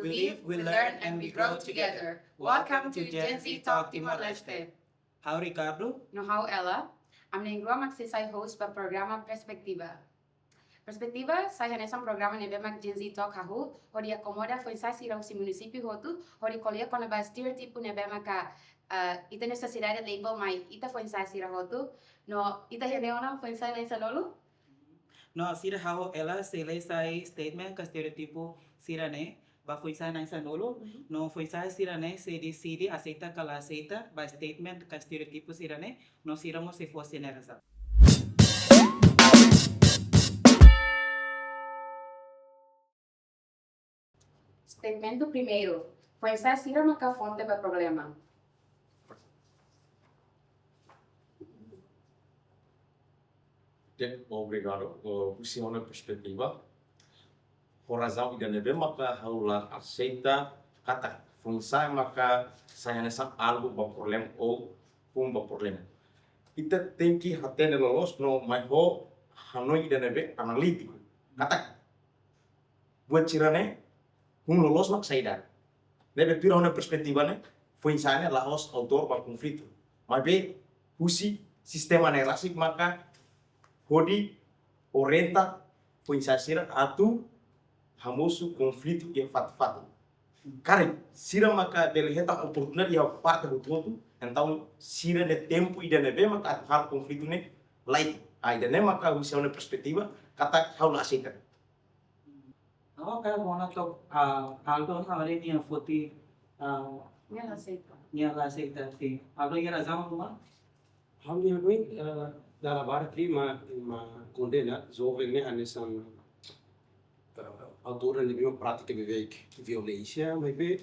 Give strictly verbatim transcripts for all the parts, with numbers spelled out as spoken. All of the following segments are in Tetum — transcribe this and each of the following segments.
We live, we learn, and we grow together. Welcome to Gen Z Talk Timor-Leste. Ha'u Ricardo. No ha'u Ella. Ami na'in-rua mak sei sai host ba programa Perspetiva. Perspetiva sai hanesan programa ne'ebé mak Gen Z Talk hahú, hodi akomoda foin-sa'e sira husi munisípiu hotu, hodi ko'alia kona-ba estereótipu ne'ebé maka, eh, ita-nia sosiedade label mai ita foin-sa'e sira hotu, no ita iha ne'e ona foin-sa'e na'in-sanulu. No sira, ha'u Ella, sei la'e sai statement ka estereótipu sira-ne'e ba foin-sa'e na'in-sanulu, no foin-sa'e sira-ne'e sei deside aseita ka la aseita ba statement ka estereótipu sira-ne'e, no sira mós sei fó sira-nia razaun. Statement primeiru. Foin-sa'e sira maka fonte ba problema. Obrigadu. Eh, husi ha'u-nia perspetiva, ho razaun ida ne'ebé maka ha'u la aseita katak foin-sa'e maka sai hanesan alvu ba problema ou hun ba problema. Ita tenke hatene loloos no mai ho hanoin ida ne'ebé analítiku. Katak buat sira-ne'e hun loloos mak saida. Ne'ebé tuir ha'u-nia perspetiva ne'e, foin-sa'e ne'e la'ós autór ba konflitu. Maibé husi sistema ne'e rasik maka hodi orienta foin-sa'e sira atu hamosu konflitu iha fatin-fatin. Karik sira maka bele hetan oportunidade iha parte hotu-hotu, entaun sira-nia tempu ida ne'ebé maka atu halo konflitu ne'e laiha. Ah, ida-ne'e maka husi ha'u-nia perspetiva, katak ha'u la aseita. Oke, bona tok, ah, Aldo, ha'u haree nia foti, ah, nia la aseita. Nia la aseita, sin. Aldo, iha razaun ruma? Ha'u-nia hanoin, eh, dala barak liu ema, ema kondena joven ne'e hanesan, eh, autór ne'ebé mak pratika bebeik violénsia, maibé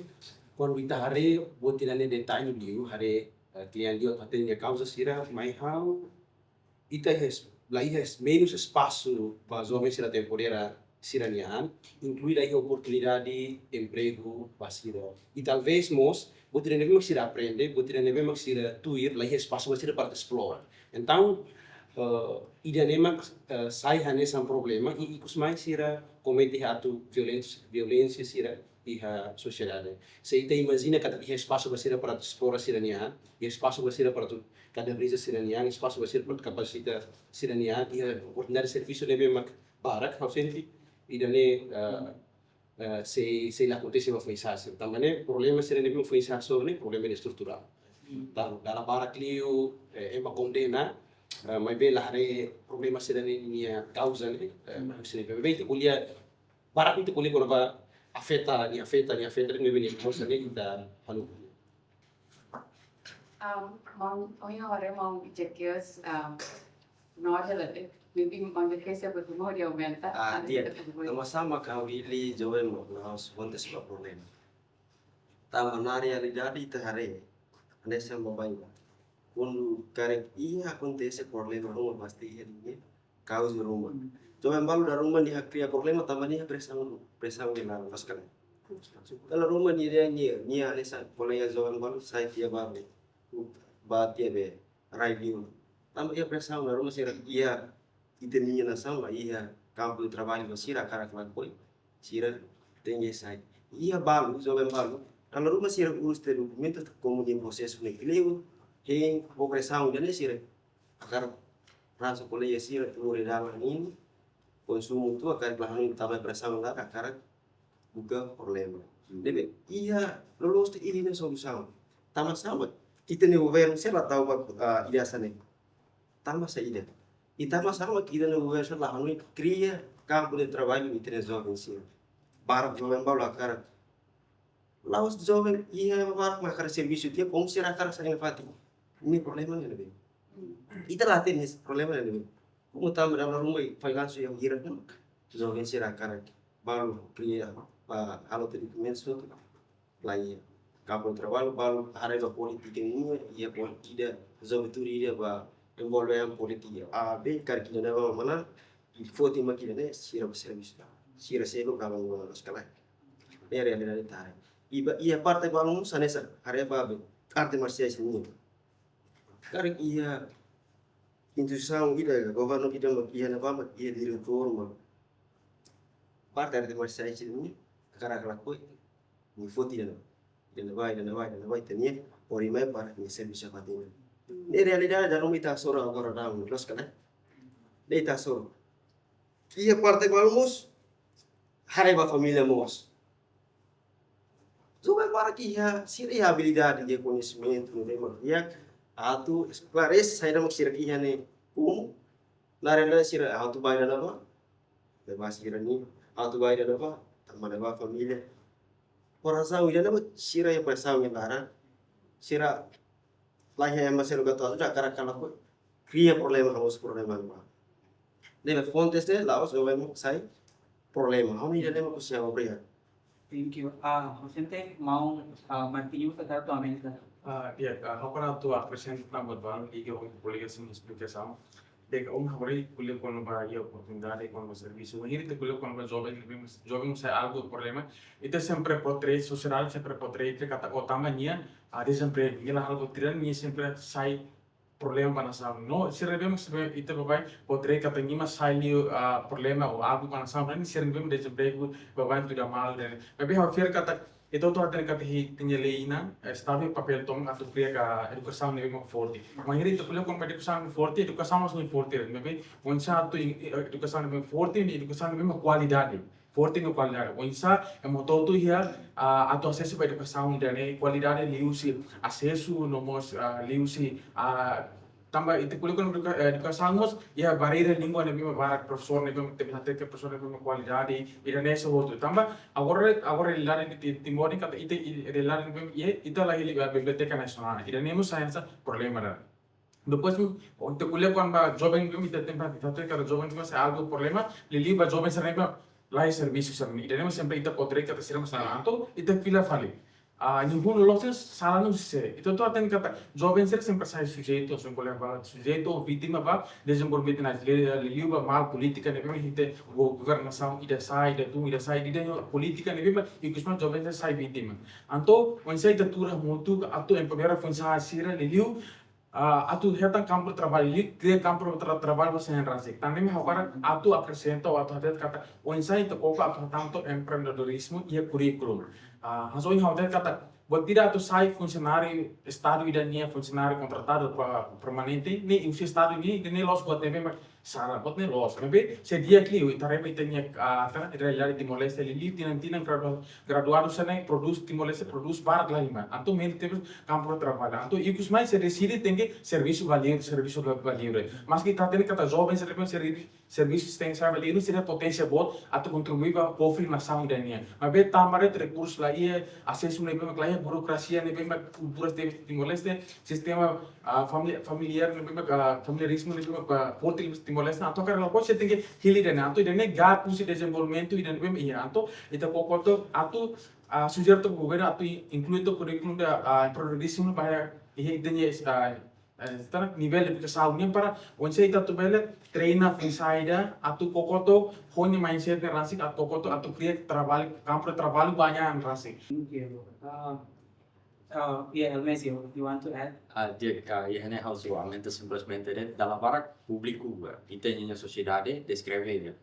kuandu ita haree buat ida-ne'e detalle liu, haree, eh, kle'an liu atu hatene nia kauza sira, mai ha'u, ita iha es-, la iha es-, menus espasu ba joven sira ta empodera sira-nia an, inklui la iha oportunidade empregu ba sira. I talvés mós, buat ida ne'ebé mak sira aprende, buat ida ne'ebé mak sira tuir, la iha espasu ba sira para esplora. Entaun, eh, ida-ne'e mak, eh, sai hanesan problema, i ikus mai sira komete atu violénsia, violénsia sira iha sosiedade. Se ita imajina katak iha espasu ba sira para esplora sira-nia an, iha espasu ba sira para atu kaderiza sira-nia an, espasu ba sira para kapasita sira-nia an, iha oportunidade servisu ne'ebé mak barak, ha'u sente ida-ne'e, eh, eh, sei, sei la akontese ba foin-sa'e sira. Tanba ne'e problema sira ne'ebé foin-sa'e sofre ne'e problema ne'e estruturál. Tanba dala barak liu, eh, ema kondena, eh, maibé la haree problema sira-ne'e nia kauza ne'e, eh, sira ne'ebé ita ko'alia barak, ita ko'alia kona-ba afeta, nia afeta, nia afeta, ne'ebé nia kauza ne'e ita halo. Um, maun, ohin haree maun Jaquez, um, no ada lagi. Maybe maun Jaquez ya bertemu dia aumenta. Ah, ada dia. Kita tunggu. Tanba sá mak ha'u hili joven mak la'ós fonte ba problema. Tanba na realidade ita haree, hanesan maun dehan. Kuandu karik iha akontese problema ruma pasti iha nia kauza ruma. Joven balu dala ruma nia kria problema tanba nia presaun, presaun nia laran, pas kan. Dala ruma nia dehan nia, nia hanesan kolega joven balu sai tiha ba be, ba tiha be rai liur. Tanba iha presaun dala ruma sira iha, ita-nia nasaun la iha kampu de traballu ba sira hakarak lakohi, sira tenke sai. Iha balu, joven balu, dala ruma sira urus tiha dokumentu, komu nia prosesu ne'e kleur, hein, ho presaun ida-ne'e sira hakarak ransu kolega sira, tuur iha dalan ne'e, konsumu tua, hakarak la hanoin tanba presaun laran, hakarak buka problema. Ne'ebé iha loloos tiha iha nia solusaun. Tanba sá mak ita-nia governu sira la tau ba, ah, ida hanesan ne'e. Tanba saida? I tanba sá mak ita-nia governu sira la hanoin kria kampu de traballu ba ita-nia joven sira. Barak joven balu hakarak. La'ós joven iha barak mak hakarak servisu tiha, komu sira hakarak sai iha fatin. Ne'e problema ne'ebé? Ita la hatene problema ne'ebé? Komu tanba dala ruma failansu iha hira kan. Joven sira hakarak balu kria, ba, halo tiha dokumentu, la iha. Kampu de traballu, balu haree ba polítika nian, iha polítika ida, joven tuur ida ba envolve iha polítika A, B, karik ida-ne'e ba mana, i foti mak ida-ne'e, sira ba servisu. Sira seluk kalan ba sekolah. Ne'e realidade ita haree. I ba, iha parte balu mós hanesan, haree ba be, arte marsiais nian. Karik iha instituisaun ida, governu ida mak iha ne'ebá mak iha diretór mak parte arte marsiais nian, hakarak lakohi, Nia foti ida-ne'e. Ida-ne'ebá, ida-ne'ebá, ida-ne'ebá, ita-nia, hori mai para nia servisu ba ita-nia. Ne'e realidade, dala ruma ita hasoru agora daudaun, loos ka lae? Ne'e ita hasoru. Iha parte balu mós, haree ba família mós. Joven barak iha, sira iha abilidade, iha koñesimentu, no tema, iha atu esklarese saida mak sira iha ne'e. Komu, na realidade sira atu ba ida-ne'ebá, leba sira-nia, atu ba ida-ne'ebá, tanba leba família. Por razaun ida-ne'ebá, sira iha pressão iha laran, sira la iha ema seluk atu ajuda, hakarak kala ko kria problema, halo problema ba. Ne'ebé fontes ne'e la'ós joven mak sai problema. Ha'u-nia ida-ne'e mak husi ha'u, obrigadu. Thank you. Ah, Vicente, mau, ah, Martinho, ka atu aumenta? Ah, ya, ah, ha'u hakarak atu akresenta tanba ba, i ke kolega sira-nia esplikasaun. Depois, um, ha'u ko'alia kona-ba iha oportunidade, kona-ba servisu. Wainhira ita ko'alia kona-ba joven, joven sai algu problema. Ita sempre potrei, sosiedade sempre potrei, ita katak, oh, tanba nia, ah, desempregu, nia la halo buat ida, nia sempre sai problema ba nasaun. No, sira ne'ebé mak sempre ita baibain potrei katak nia mak sai liu, ah, problema ou algu ba nasaun, ne'e sira ne'ebé mak desempregu, baibain tuda malu, ne'e. Maibé ha'u fiar katak, ita hotu hatene katak iha ita-nia lei nian, eh, Estadu iha papél tomak atu kria edukasaun ne'ebé mak forte. Wainhira ita ko'alia kona-ba edukasaun forte, edukasaun mós ne'e forte. Maibé, oinsá atu i-, i-, edukasaun ne'ebé forte, ne'e edukasaun ne'ebé mak kualidade. Forte no kualidade. Oinsá ema hotu-hotu iha, ah, atu asesu ba edukasaun ida-ne'e kualidade liuhusi asesu, no mós, ah, liuhusi, ah, tanba ita ko'alia kona-ba eduka-, eh, edukasaun mós iha barreira língua ne'ebé mak barak, profesór ne'ebé mak temi hateke profesór ne'ebé mak kualidade, ida-ne'e só hotu. Tanba agora, agora realidade di Ti-, Timor ne'e katak ita, i-, realidade ne'ebé mak iha, ita la iha, eh, biblioteka nasionál. Ida-ne'e mós sai hanesan problema ida. Depois, ita ko'alia kona-ba joven, ita tenke hatene katak joven ne'e sai algu problema, liuliu ba joven sira ne'ebé la iha servisu sira-ne'e. Ida-ne'e mós sempre ita potrei katak sira mós sai, entaun ita fila fali. Ah, ningún loloos sala no se. Ita hotu hatene katak joven sira sempre sai sujeitu, sira ko'alia ba sujeitu ou vítima ba dezenvolvimentu nasionál, liuliu ba mal polítika ne'ebé mak iha governasaun ida sai, ida tun, ida sai, ida polítika ne'ebé mak ikus mak joven sira sai vítima. Entaun, oinsá ita tuur hamutuk atu empodera foin-sa'e sira liuliu, ah, atu hetan kampu traballu, liu kria kampu tra-, traballu ba sira-nia an rasik. Tan ne'e mak ha'u hakarak atu akresenta, atu hatete katak oinsá ita koko atu hatán empreendedorizmu iha kurríkulu. Ah, hanesan ohin ha'u hatete katak, buat ida atu sai funsionáriu Estadu ida nian, funsionáriu kontratadu pa-, permanente, ne'e husi Estadu nian, ne'e la'ós buat ne'ebé mak sala, buat ne'e la'ós. Maibé, se di'ak liu, ita haree ba ita-nia, ah, ita-nia realidade Timor-Leste, liuliu tinan-tinan gradua-, graduadu sira ne'e prodús, Timor-Leste prodús barak lahalimar. Entaun, meli tebes kampu traballu. Entaun, ikus mai sira deside tenke servisu ba liur, servisu ba, ba liur. Maski ita hatene katak joven sira ne'ebé servisu tenke sai ba liur, sira-nia poténsia boot atu kontribui ba kofre nasaun ida nian. Maibé tanba rekursu la iha, asesu ne'ebé mak la iha, burokrasia ne'ebé mak, kultura Timor-Leste, sistema, ah, famili-, familiar ne'ebé mak, ah, familiarizmu ne'ebé mak, ah, forte iha Timor-Leste, entaun hakarak la pode tenke hili ida-ne'e, entaun ida-ne'e gap husi dezenvolvimentu ida ne'ebé mak iha, entaun ita koko atu, atu, ah, sujere took governu atu i-, inklui took kurríkulu ida, ah, empreendedorizmu ba iha ita-nia, ah, eh, ita-nia nivel edukasaun nian para oinsá ita atu bele treina foin-sa'e ida atu koko atu ho nia mindset ne'e rasik atu koko atu, atu kria traballu, kampu traballu ba nia an rasik. Thank you. Ah, ah, yeah, Elmesio, you want to add? Ah, di'ak, ah, iha ne'e ha'u só aumenta simplesmente de'it, dala barak públiku, ah, ita-nia sosiedade deskreve,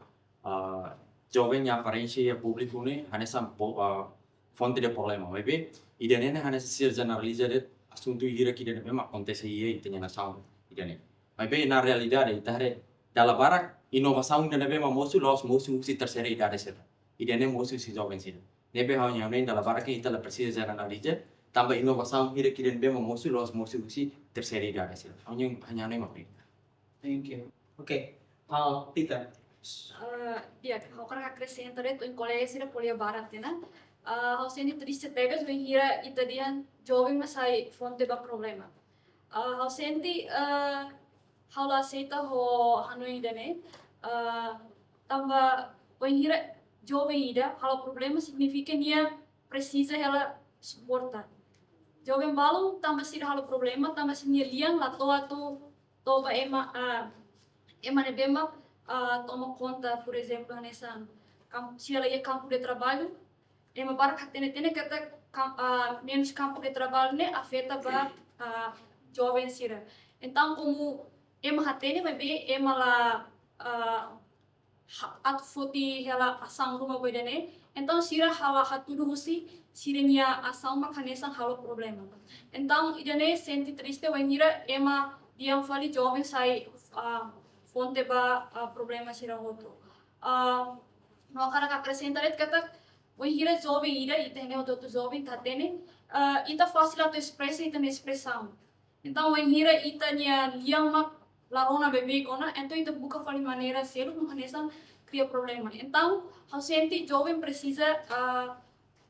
ah, joven nia aparénsia iha públiku ne'e hanesan po-, ah, fonte de problema. Maibé, ida-ne'e hanesan sira jeneraliza de'it asuntu hirak ida ne'ebé mak akontese iha ita-nia nasaun ida-ne'e. Maibé, na realidade, ita haree dala barak inovasaun ida ne'ebé mak mosu, la'ós mosu husi terseira idade sira. Ida-ne'e mosu husi joven sira. Ne'ebé ha'u hanoin dala barak ita la presiza jeneraliza, tanba inovasaun hirak ida ne'ebé mak mosu, la'ós mosu husi terseira idade sira. Ha'u hanoin mak ne'e. Thank you. Okay. Ah, Peter. Ah, di'ak, ha'u hakarak akresenta de'it, ohin kolega sira ko'alia barak tiha ona. Ah, ha'u sente triste tebes, wainhira ita dehan joven mak sai fonte ba problema. Ah, ha'u sente, ah, ha'u la aseita ho hanoin ida-ne'e. Ah, tanba wainhira joven ida halo problema signifika nia presiza hela suporta. Joven balun tanba sira halo problema, tanba sira-nia lian la to'o atu toba ema, ah, ema ne'ebé mak, ah, toma konta, por ezemplu, hanesan kam-, sira la iha kampu de traballu, ema barak hatene-tene katak kam-, ah, menus kampu de traballu ne'e afeta ba, ah, joven sira. Entaun, komu ema hatene, maibé ema la, ah, ha-, atu foti hela asaun ruma ba ida-ne'e, Entaun sira halo hatudu husi sira-nia asaun mak hanesan halo problema. Entaun ida-ne'e sente triste wainhira ema dehan fali joven sai, ah, fonte ba, ah, problema sira hotu. Ah, no hakarak akresenta de'it katak wainhira joven ida, ita ne'e hotu-hotu joven ita hatene, ah, ita fasil atu espresa ita-nia espresaun. Entaun wainhira ita-nia lian mak la rona beibeik ona, entaun ita buka fali maneira seluk mak hanesan kria problema. Entaun ha'u sente joven presiza, ah,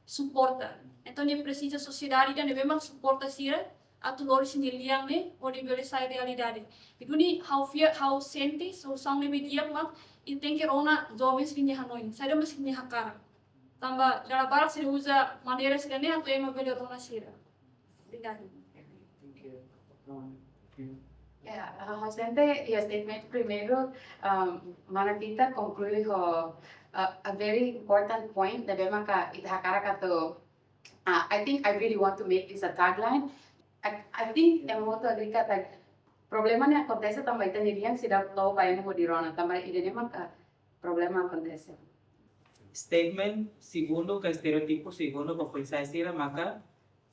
suporta. Entaun nia presiza sosiedade ida ne'ebé mak suporta sira atu lori sira-nia lian ne'e hodi bele sai realidade. I duni ha'u fiar, ha'u sente solusaun ne'ebé di'ak mak ita tenke rona joven sira-nia hanoin, saida mak sira-nia hakarak. Tanba dala barak sira uza maneira sira-ne'e atu ema bele rona sira. Obrigada. Ya, ah, ha'u sente iha statement primeiru, um, mana Tita konklui ho, uh, a very important point ne'ebé maka ita hakarak atu, uh, I think I really want to make this a tagline. I, I think ema hotu agri katak problema ne'e akontese tanba ita-nia lian seidauk to'o ba ema hodi rona, tanba ida-ne'e maka problema akontese. Statement segundu ka estereótipu segundu ba foin-sa'e sira maka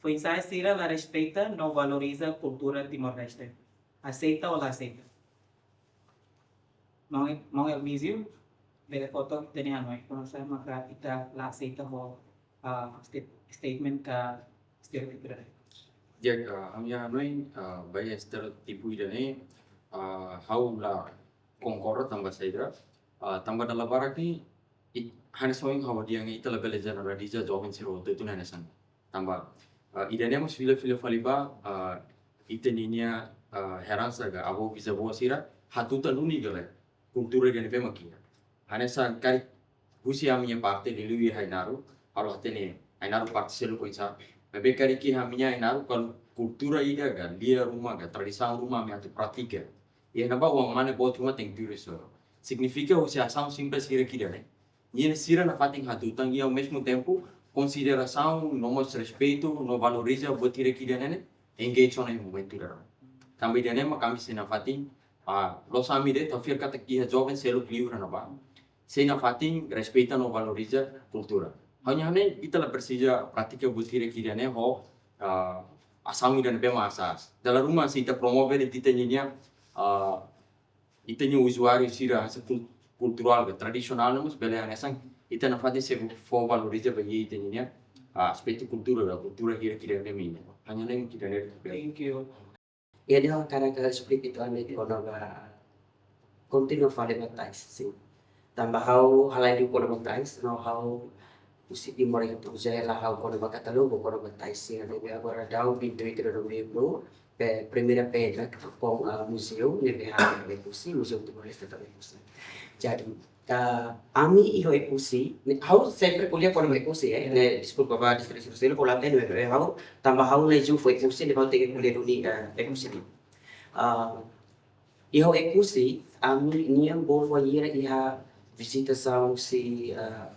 foin-sa'e sira la respeita no valoriza kultura Timor-Leste. Aseita ou la aseita? Maun, maun Elmizio, bele fó to'ok ita-nia hanoin, kona-ba saida maka ita la aseita ho, ah, state-, statement ka estereótipu ida-ne'e. Di'ak, ah, ha'u-nia hanoin, ah, ba iha estereótipu ida-ne'e, ah, ha'u la konkorda tanba saida, ah, tanba dala barak ne'e, i-, hanesan ohin ha'u dehan ita labele jeneraliza joven sira hotu-hotu hanesan. Tanba, ah, ida-ne'e mós fila-fila fali ba, ah, ita ninia, ah, heransa ka avó bizavó sira hatutan duni ka lae kultura ida ne'ebé mak iha. Hanesan karik husi ami-nia parte liuliu iha Ainaro, ha'u la hatene Ainaro parte seluk oinsá. Maibé karik iha ami-nia Ainaro karik kultura ida ka lia ruma ka tradisaun ruma ami atu pratika, iha ne'ebá oan mane boot ruma tenke tuir sira. Signifika husi asaun simples hirak ida-ne'e, nia sira nafatin hatutan i ao mesmo tempo konsiderasaun no mós respeitu no valoriza buat hirak ida-ne'e ne'e engage ona iha momentu ida-ne'e. Tanba ida-ne'e mak ami sei nafatin, ah, la'ós ami de'it, ha'u fiar katak iha joven seluk liur iha ne'ebá sei nafatin respeita no valoriza kultura. Ha'u-nia hanoin ita la presiza pratika buat hirak ida-ne'e ho, ah, asaun ida ne'ebé mak asas. Dala ruma se ita promove de'it ita ninia, ah, ita-nia uzuáriu sira hanesan kul-, kulturál ka tradisionál ne'e mós bele hanesan ita nafatin sei fó valoriza ba iha ita ninia, ah, aspetu kultura ka kultura hirak ida-ne'e mak iha. Ha'u-nia hanoin ida-ne'e. Thank you. Iha ne'e ha'u hakarak esplika uitoan de'it kona-ba kontinua fali ba tais, sin. Tanba ha'u halai liu kona-ba tais, no ha'u husi Timor ida-ne'e hela ha'u kona-ba katalógu kona-ba tais sira ne'ebé agora daudaun vinte e oito de novembro, pe-, primeira pedra, com, ah, muzeu ne'ebé halo iha Oekusi, Museu Timor-Leste iha Oekusi. Jadi, ah, ami iha Oekusi, ne'e, ha'u sempre ko'alia kona-ba Oekusi, eh, ne'e, deskulpa ba distritu sosiál, ko'alia ne'e, eh, ha'u, tanba ha'u na'in-jun Oekusi, ne'e ha'u tenke ko'alia duni, eh, Oekusi. Ah, iha Oekusi, ami-nian bolu wainhira iha vizitasaun husi, ah,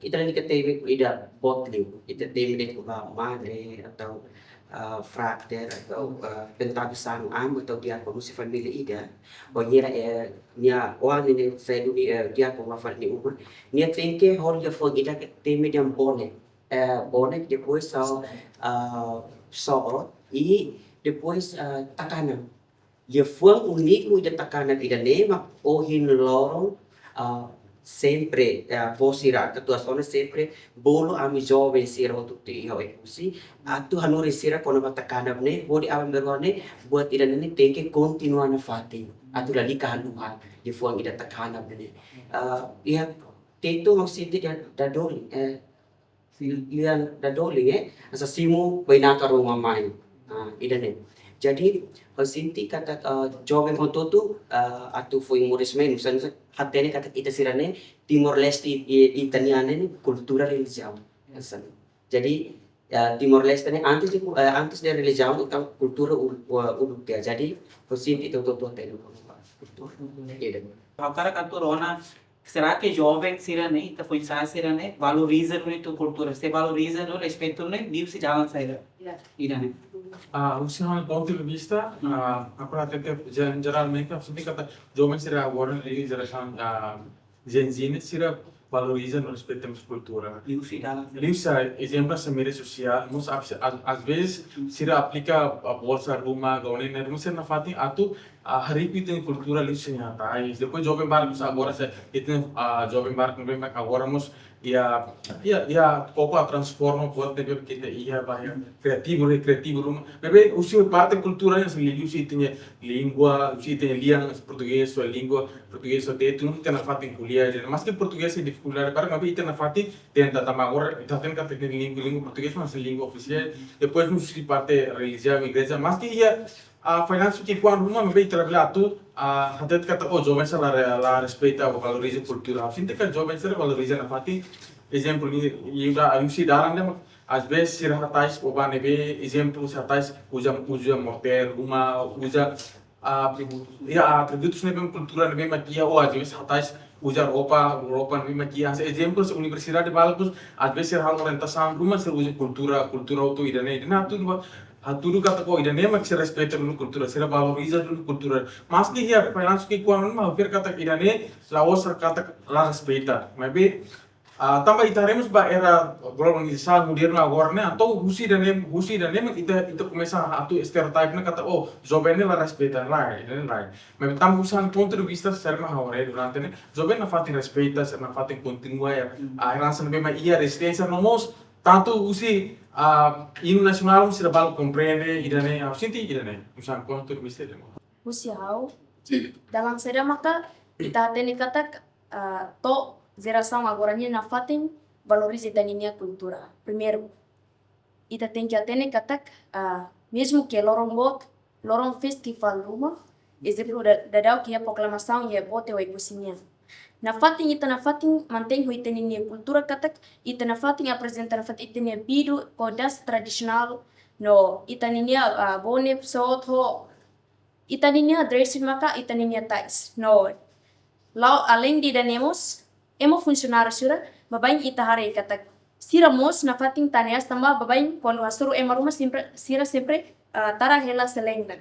ita lalika temi ida boot liu, ita temi de'it kona-ba madre atau, ah, frater atau, ah, pentabisan am atau diákonu husi família ida. Wainhira, eh, nia oan ne'e sai duni, eh, diákonu ba fali nia uma, nia tenke hodi fó ida ke temi dehan bonek. Eh, bonek, depois ha'u, ah, so'ot, i depois, ah, takanan. Liafuan úniku ida takanan ida-ne'e mak ohin loron, ah, sempre, ah, avó sira, katuas ona sempre bolu ami joven sira hotu-hotu iha Oekusi atu hanorin sira kona-ba takanan ne'e, hodi aban-bainrua ne'e buat ida-ne'e tenke kontinua nafatin, atu lalika haluha liafuan ida takanan ne'e. Ah, iha Tetun ha'u sente da-, dadolin, eh, lian dadolin, eh, hanesan simu bainaka ruma mai. Ah, ida-ne'e. Jadi, ha'u sente katak, ah, joven hotu-hotu, ah, atu foin moris mai, nusa-nusa hatene katak ita sira-ne'e, Timor-Leste, i-, ita-nian ne'e, kultura relijiaun. Hanesan. Jadi, ya, Timor-Leste ne'e antes de, eh, antes de relijiaun, entaun kultura u-, u-, uluk ya. Jadi, ha'u sente ita hotu-hotu hatene kultura. Ida. Ha'u hakarak atu rona, será que joven sira-ne'e, ita foin-sa'e sira-ne'e valoriza duni ita-nia kultura? Se valoriza duni, respeita duni, liuhusi dalan saida? Ya. Ida-ne'e. Ah, husi ha'u-nia pontu de vista, ah, ha'u hatete, je-, jeralmente, ha'u sente katak joven sira agora ne'e jerasaun, ah, Gen Z ne'e sira valoriza no respeita mós kultura. Liuhusi dalan. Liuhusi ezemplu hanesan média sosiál, mós às, às, às vezes sira aplika, ah, bolsa ruma, gaone ne'e ruma, sira nafatin atu, ah, harii ita-nia kultura liuhusi nia hatais. Depois joven barak mós agora se, ita, ah, joven barak ne'ebé mak agora mós iha, iha, iha koko atu transforma buat ne'ebé ita iha ba iha kreativu, rekreativu ruma. Maibé husi parte kultura hanesan liuhusi ita-nia língua, husi ita-nia lian portugés, ou língua portugés, ou tetun, ita nafatin ko'alia, maski portugés iha difikuldade barak, maibé ita nafatin tenta, tanba agora ita hatene katak ita-nia língua, língua portugés mak hanesan língua ofisiál, depois husi parte relijiaun, igreja, maski iha, ah, fallansu ki'ikoan ruma, maibé ita labele atu, ah, hatete katak, oh, joven sira la re-, la respeita ou valoriza kultura. Ha'u sente katak joven sira valoriza nafatin, ezemplu, ne'e, ita, husi dalan ne'e, às vezes sira hatais oba ne'ebé, ezemplu, sira hatais uza, uza mortér ruma, uza, ah, atributus, iha atributus ne'ebé kultura ne'ebé mak iha, ou às vezes hatais uza roupa, roupa ne'ebé mak iha. Hanesan ezemplu, hanesan universidade balu, às vezes sira halo orientasaun ruma, sira uza kultura, kultura hotu ida-ne'e, ida-ne'e hatudu ba, hatudu katak, oh, ida-ne'e mak sira respeita duni kultura, sira valoriza duni kultura. Maski iha fallansu ki'ikoan ruma, ha'u fiar katak ida-ne'e la'ós katak la respeita. Maibé, ah, tanba ita haree mós ba era globalizasaun modernu agora ne'e, entaun husi ida-ne'e, husi ida-ne'e mak ita, ita komesa atu estereótipu ne'e katak, oh, joven ne'e la respeita, lae, ida-ne'e lae. Maibé tanba husi pontu de vista sira mak ha'u haree durante ne'e, joven nafatin respeita, sira nafatin kontinua iha, ah, heransa ne'ebé mak iha rezisténsia no mós, tantu husi, ah, inu nasionál sira balu komprende, ida-ne'e, ha'u sente ida-ne'e, husi pontu de vista ida-ne'e. Husi ha'u, dalan saida maka ita hatene katak, ah, to'o jerasaun agora nian nafatin valoriza ita-ninia kultura. Primeiru, ita tenke hatene katak, ah, mezmu ke loron boot, loron festivál ruma, ezemplu da-, daudaun ke iha proklamasaun iha boot iha Oekusi nian. Nafatin ita nafatin mantein ho ita-ninia kultura katak, ita nafatin aprezenta nafatin ita-nia bidu ho dansa tradisionál, no ita-ninia, ah, boné, sot ho ita-ninia dressing maka ita-ninia tais. No, la'o além de ida-ne'e mós, ema funsionáriu sira, baibain ita haree katak sira mós nafatin tane aas tanba baibain kuandu hasoru ema ruma sempre, sira sempre, ah, tara hela selendang.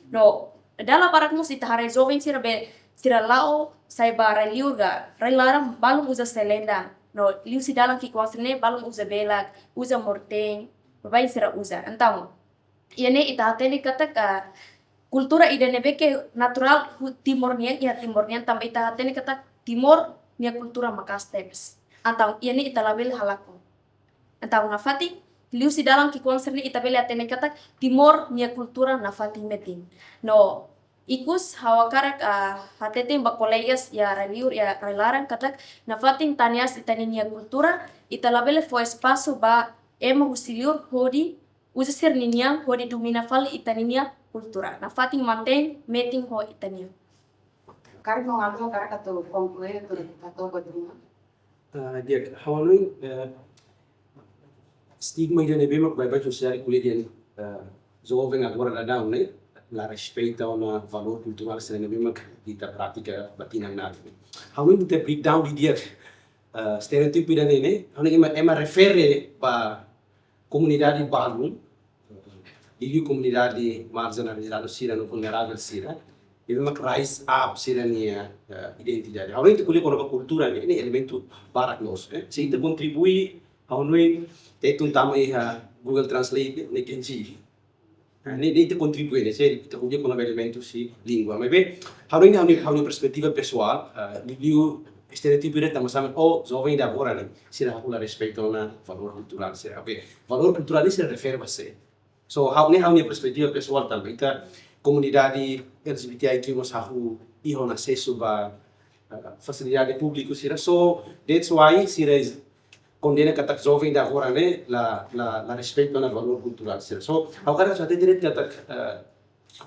No, dala barak mós ita haree joven sira be, sira la'o sai ba rai-liur ka rai-laran balun uza selendang. No, liuhusi dalan ki'ikoan sira-ne'e balun uza belak, uza mortér, baibain sira uza. Entaun, iha ne'e ita hatene katak, ah, kultura ida ne'ebé ke naturál ho Timor nian, iha Timor nian tanba ita hatene katak Timor nia kultura maka'as tebes. Entaun iha ne'e ita labele halakon. Entaun nafatin, liuhusi dalan ki'ikoan sira-ne'e ita bele hatene katak Timor nia kultura nafatin metin. No, ikus ha'u hakarak, ah, hateten ba kolegas iha rai-liur, iha rai-laran katak nafatin tane aas ita-ninia kultura, ita labele fó espasu ba ema husi liur hodi uza sira-ninia hodi domina fali ita-ninia kultura. Nafatin mantein metin ho ita-nia. Karik mo atu, karik atu konklui, atu, atu ba duma. Ah, di'ak, ha'u hanoin, eh, stigma ida ne'ebé mak baibain sosiál ko'alia dehan, eh, joven agora daudaun ne'e la respeita ona valór kulturál sira ne'ebé mak ita pratika ba tinan na'in. Ha'u hanoin ita breakdown didi'ak, eh, estereótipu ida-ne'e, ha'u hanoin ema, ema refere ba komunidade balun, liuliu komunidade marjinalizadu sira no vulneravel sira, ne'ebé mak rise up sira-nia, eh, identidade. Ha'u hanoin ita ko'alia kona-ba kultura ne'e, ne'e elementu barak loos, eh. Se ita kontribui, ha'u hanoin, ita tun tama iha Google Translate, ne'e Gen Z. Ah, ne'e, ne'e ita kontribui, ne'e, se ita ko'alia kona-ba elementu husi língua. Maibé, ha'u hanoin, ha'u hanoin, ha'u-nia perspetiva pesoál, ah, liuliu estereótipu ida tanba sá mak, oh, joven ida agora ne'e, sira la respeita ona valór kulturál sira. Oke, valór kulturál ne'e sira refere ba sé? So, ha'u, ne'e ha'u-nia perspetiva pesoál tanba ita komunidade L G B T I Q mós hahú iha ona asesu ba, ah, fasilidade públiku sira. So, that's why sira is kondena katak joven ida agora ne'e la, la, la respeita ona valór kulturál sira. So, ha'u hakarak hatete de'it katak, eh,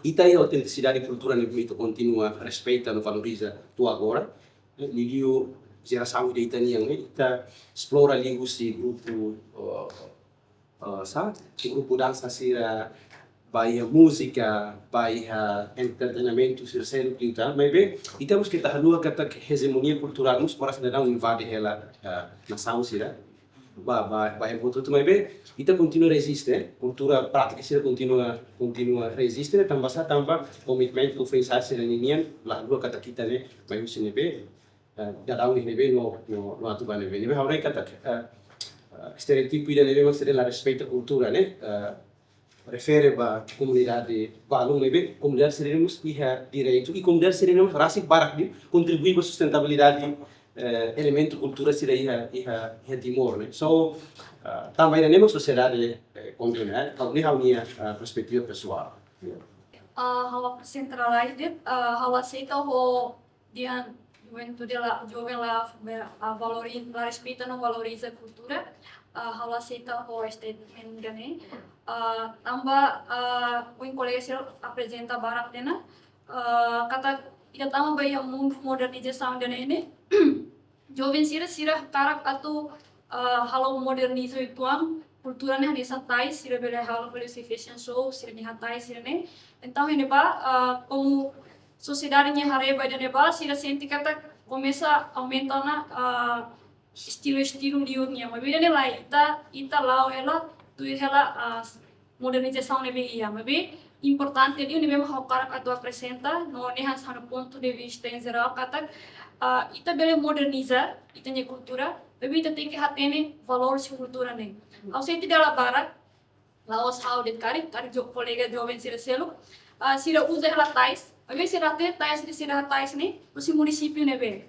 ita iha autentisidade kultura ne'ebé ita kontinua respeita no valoriza to'o agora. Eh, liuliu jerasaun ida ita-nian, eh, ita esplora liuhusi grupu, eh, eh, sá, grupu dansa sira, ba iha múzika, ba iha entretenimentu sira seluk liután, maibé ita mós ke ita haluha katak hejemonia kulturál mós oras daudaun invade hela, eh, nasaun sira. Ba, ba, ba iha buat hotu, maibé ita kontinua reziste, eh. Kultura, prátika sira kontinua, kontinua reziste, ne'e tanba sá, tanba komitmentu ofensal sira ninian, la haluha katak ita ne'e mai husi ne'ebé, eh, daudaun ne'ebé no, no, no atu ba ne'ebé. Ne'ebé ha'u haree katak, eh, eh, estereótipu ida ne'ebé mak sira la respeita kultura ne'e, eh, refere ba komunidade balun ne'ebé, komunidade sira-ne'e mós iha direitu, i komunidade sira-ne'e mós rasik barak liu kontribui ba sustentabilidade, eh, elementu kultura sira iha, iha, iha Timor ne'e. So, eh, tanba ida-ne'e mak sosiedade, eh, kontra ne'e, ha'u, ne'e ha'u-nia, eh, perspetiva pesoál. Ah, ha'u apresenta lalais de'it, ah, ha'u aseita ho dehan juventude la, joven la, ah, valori-, la respeita no valoriza kultura, ah, ha'u aseita ho statement ida-ne'e. Ah, tanba, ah, ohin kolega sira aprezenta barak tiha ona, ah, katak ita tama ba iha mundu modernizasaun ida-ne'e ne'e, joven sira, sira hakarak atu, ah, halo moderniza uitoan kultura ne'e hanesan tais, sira bele halo fali husi fashion show, sira-nia hatais sira-ne'e. Entaun, iha ne'ebá, ah, komu sosiedade nia haree ba ida-ne'ebá, sira sente katak komesa aumenta ona, ah, estilu-estilu liur nian. Maibé ida-ne'e lae, ita, ita la'o hela, tuir hela, ah, modernizasaun ne'ebé iha. Maibé importante liu ne'ebé mak ha'u hakarak atu aprezenta, no ne'e hanesan pontu de vista em geral, katak, ah, ita bele moderniza ita-nia kultura, maibé ita tenke hatene valór husi kultura ne'e. Ha'u sente dala barak, la'ós ha'u de'it karik, karik jo-, kolega joven sira seluk, ah, sira uza hela tais, maibé sira hatene tais ne'e, sira hatais ne'e husi munisípiu ne'ebé.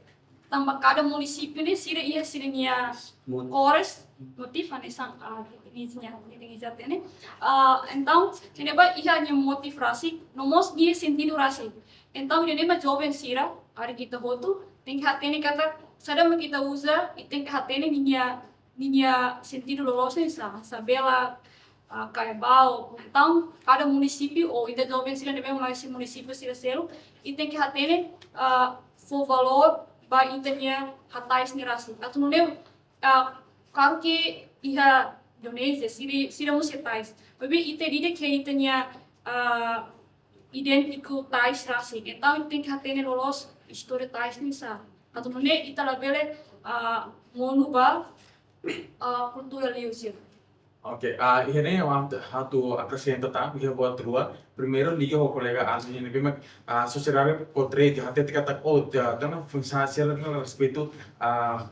Tanba kada munisípiu ne'e sira iha sira-nia Mot- kores, motif hanesan, ah, Indonézia, Indonézia hatene. Ah, entaun, iha ne'ebá iha nia motif rasik, no mós nia sentidu rasik. Entaun, iha ne'e mak joven sira, karik ita hotu, tenke hatene katak saida mak ita uza, i tenke hatene ninia, ninia sentidu loloos ne'e sá, sá bela, ah, kaibau. Entaun, kada munisípiu, ou ita joven sira ne'ebé mai husi munisípiu sira seluk, i tenke hatene, ah, fó valór ba ita-nia hatais ne'e rasik. Atu nune'e, ah, klaru ke iha Indonézia, sira, sira mós iha tais. Maibé ita ida-idak iha ita-nia, ah, idéntiku tais rasik. Entaun, tenke hatene loloos istória tais ne'e sá. Atu nune'e ita labele, ah, monu ba, ah, kultura liur sira. Oke, ah, iha ne'e ha'u atu, atu aprezenta tan, iha buat rua. Primeiru, liga ho kolega Anjo nian ne'ebé mak, ah, sosiedade kontra, hatete katak, oh, ta, ta na funsa sira la respeita, ah,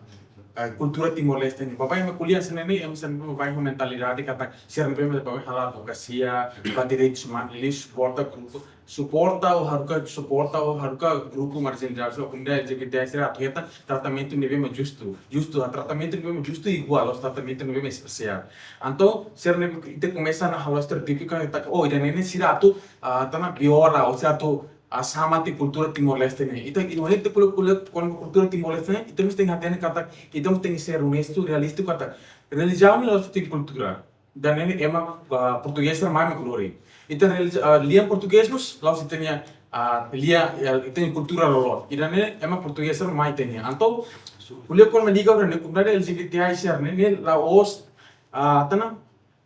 ah, kultura Timor-Leste nian. Baibain ema ko'alia hanesan ne'e, ema hanesan ne'e baibain ho mentalidade katak sira ne'ebé mak baibain hala'o advokasia ba direitus umanus, liuliu suporta grupu, suporta ou haruka, suporta ou haruka grupu marjinalizadu, komunidade L G B T I sira atu hetan tratamentu ne'ebé mak justu. Justu, ah, tratamentu ne'ebé mak justu iguál, la'ós tratamentu ne'ebé mak espesiál. Entaun, sira ne'e ita komesa ona halo estereótipu katak, oh, ida-ne'e ne'e sira atu, ah, ta na piora, ou sira atu, ah, sama tiha kultura Timor-Leste ne'e. Ita, ita, ita ko'alia, ko'alia, ko'alia kultura Timor-Leste ne'e, ita mós tenke hatene katak, ita mós tenke ser onestu, realístiku katak relijiaun ne'e la'ós ita-nia kultura. Ida-ne'e ema, ah, portugés sira mai mak lori. Ita reliji-, ah, lian portugés mós la'ós ita-nia, ah, lian, ah, ita-nia kultura loloos. Ida-ne'e ema portugés sira mai ita-nia. Entaun, ko'alia kona-ba liga ho ida-ne'e, komunidade L G B T I sira ne'e, ne'e la'ós, ah, ta na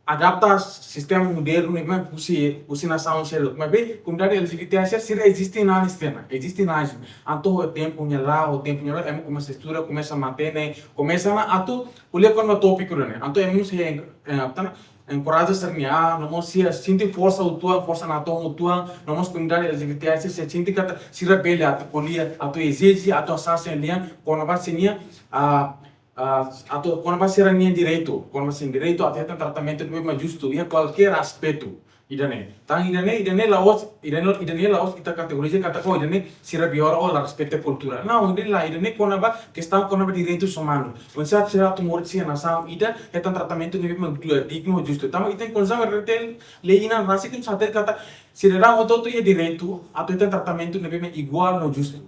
adapta sistema modernu ne'e mak husi, husi nasaun seluk. Maibé, komunidade L G B T I sira, sira eziste ona, eziste ona, eziste ona. Entaun, ho tempu nia la'o, ho tempu nia la'o, ema komesa estuda, komesa matenek, komesa ona atu ko'alia kona-ba tópiku ida-ne'e. Entaun, ema mós, eh, eh, ta na, enkoraja sira-nia an, no mós sira sente forsa uitoan, forsa natoon uitoan, no mós komunidade L G B T I sira sente katak sira bele atu ko'alia, atu ezije, atu hasa'e sira-nia an, kona-ba sira-nia, ah, ah, atu kona-ba sira-nia direitu, kona-ba sira-nia direitu, atu hetan tratamentu ne'ebé mak justu, iha kualkér aspetu. Ida-ne'e. Tan ida-ne'e, ida-ne'e la'ós, ida-ne'e, ida-ne'e la'ós ita kategoriza katak, oh, ida-ne'e sira viola ou la respeita kultura. Não, ida-ne'e lae, ida-ne'e kona-ba kestaun kona-ba direitus umanus. Oinsá sira atu moris iha nasaun ida, hetan tratamentu ne'ebé mak dignu, justu. Tanba ita-nia Konstituisaun R D T L, lei inan rasik ne'e hatete katak sidadaun hotu-hotu iha direitu atu hetan tratamentu ne'ebé mak iguál no justu.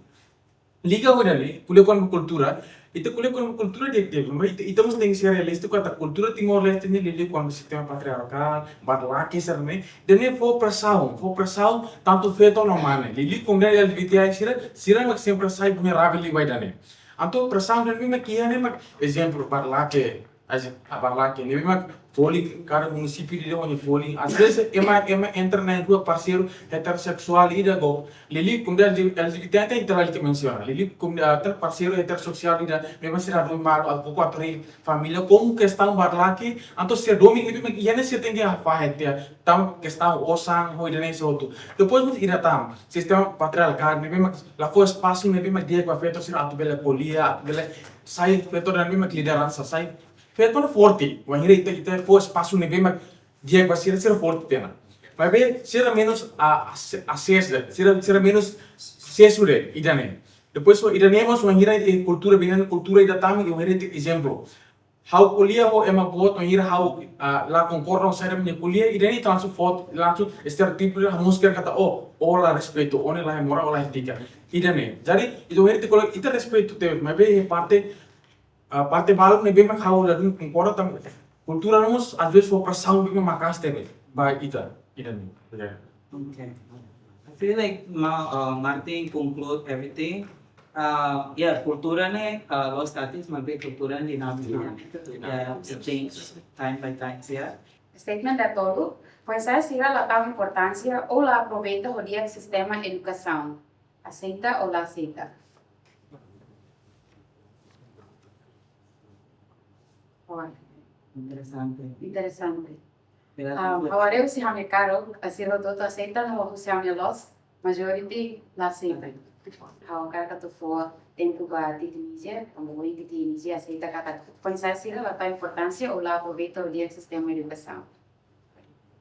Liga ho ida-ne'e, ko'alia kona-ba kultura, ita ko'alia kona-ba kultura di'ak, di'ak, maibé ita, ita mós tenke ser realístiku katak kultura Timor-Leste ne'e liuliu kona-ba sistema patriarkál, bad laki sira-ne'e, ida-ne'e fó presaun, fó presaun, tantu feto no mane. Liuliu komunidade L G B T I sira, sira mak sempre sai vulneravel liu ba ida-ne'e. Entaun presaun ida-ne'e mak iha ne'e mak, ezemplu, bad laki, As a barlake ne'ebé mak folin, kada munisípiu ida ho nia folin. Às vezes ema, ema entre na'in-rua parseiru heteroseksuál ida go, liuliu komunidade L G B T ita la mensiona. Liuliu komunidade, ah, parseiru heteroseksuál ida, ne'ebé mak sira domin malu, atu koko atu harii família, komu kestaun barlake, entaun sira domin ne'ebé mak iha ne'e sira tenke hafahet ya, tanba kestaun osan, ho ida-ne'e hotu. Depois mós ida tan, sistema patriarkál, ne'ebé mak la fó espasu ne'ebé mak di'ak ba feto sira atu bele ko'alia, atu bele sai feto ida ne'ebé mak lideransa, sai feto ida forte, wainhira ita, ita fó espasu ne'ebé mak di'ak ba sira, sira forte tiha ona. Maibé sira menus a, a, asesu, sira, sira menus sesu de'it ida-ne'e. Depois ho ida-ne'e mós wainhira, eh, kultura, binan kultura ida tan, wainhira ita ezemplu. Ha'u ko'alia ho ema boot, wainhira ha'u, ah, la konkorda ho sira-nia ko'alia, ida-ne'e ita langsung fó, langsung estereótipu ida hamosu katak, oh, ó la respeitu, ó ne'e la iha morál, ó la iha étika. Ida-ne'e. Jadi, ita wainhira ita ko'alia, ita respeitu tebes, maibé parte, ah, parte balu ne'ebé mak ha'u ladún konkorda tanba kultura mós às vezes fó presaun ne'ebé maka'as tebes ba ita, ida-ne'e. Ya. Okay. I feel like Ma-, uh, Martin conclude everything. Uh, yeah, kultura ne'e, uh, loos tebes, maibé kultura ne'e dinámika. Dinámika. Yeah, it change time by time, yeah. Statement datolu, foin-sa'e sira la tau importánsia ou la aproveita ho di'ak sistema edukasaun. Aseita ou la aseita? Ora. Interesante. Interesante. Gracias. Ah, ha'u haree husi ha'u-nia karu, ah, sira hotu-hotu aseita, no husi ha'u-nia loos, majority la aseita. Ha'u hakarak atu fó tempu ba Titi Nidia, tanba ohin Titi Nidia aseita katak foin-sa'e sira la tau importánsia ou la aproveita ho di'ak sistema edukasaun.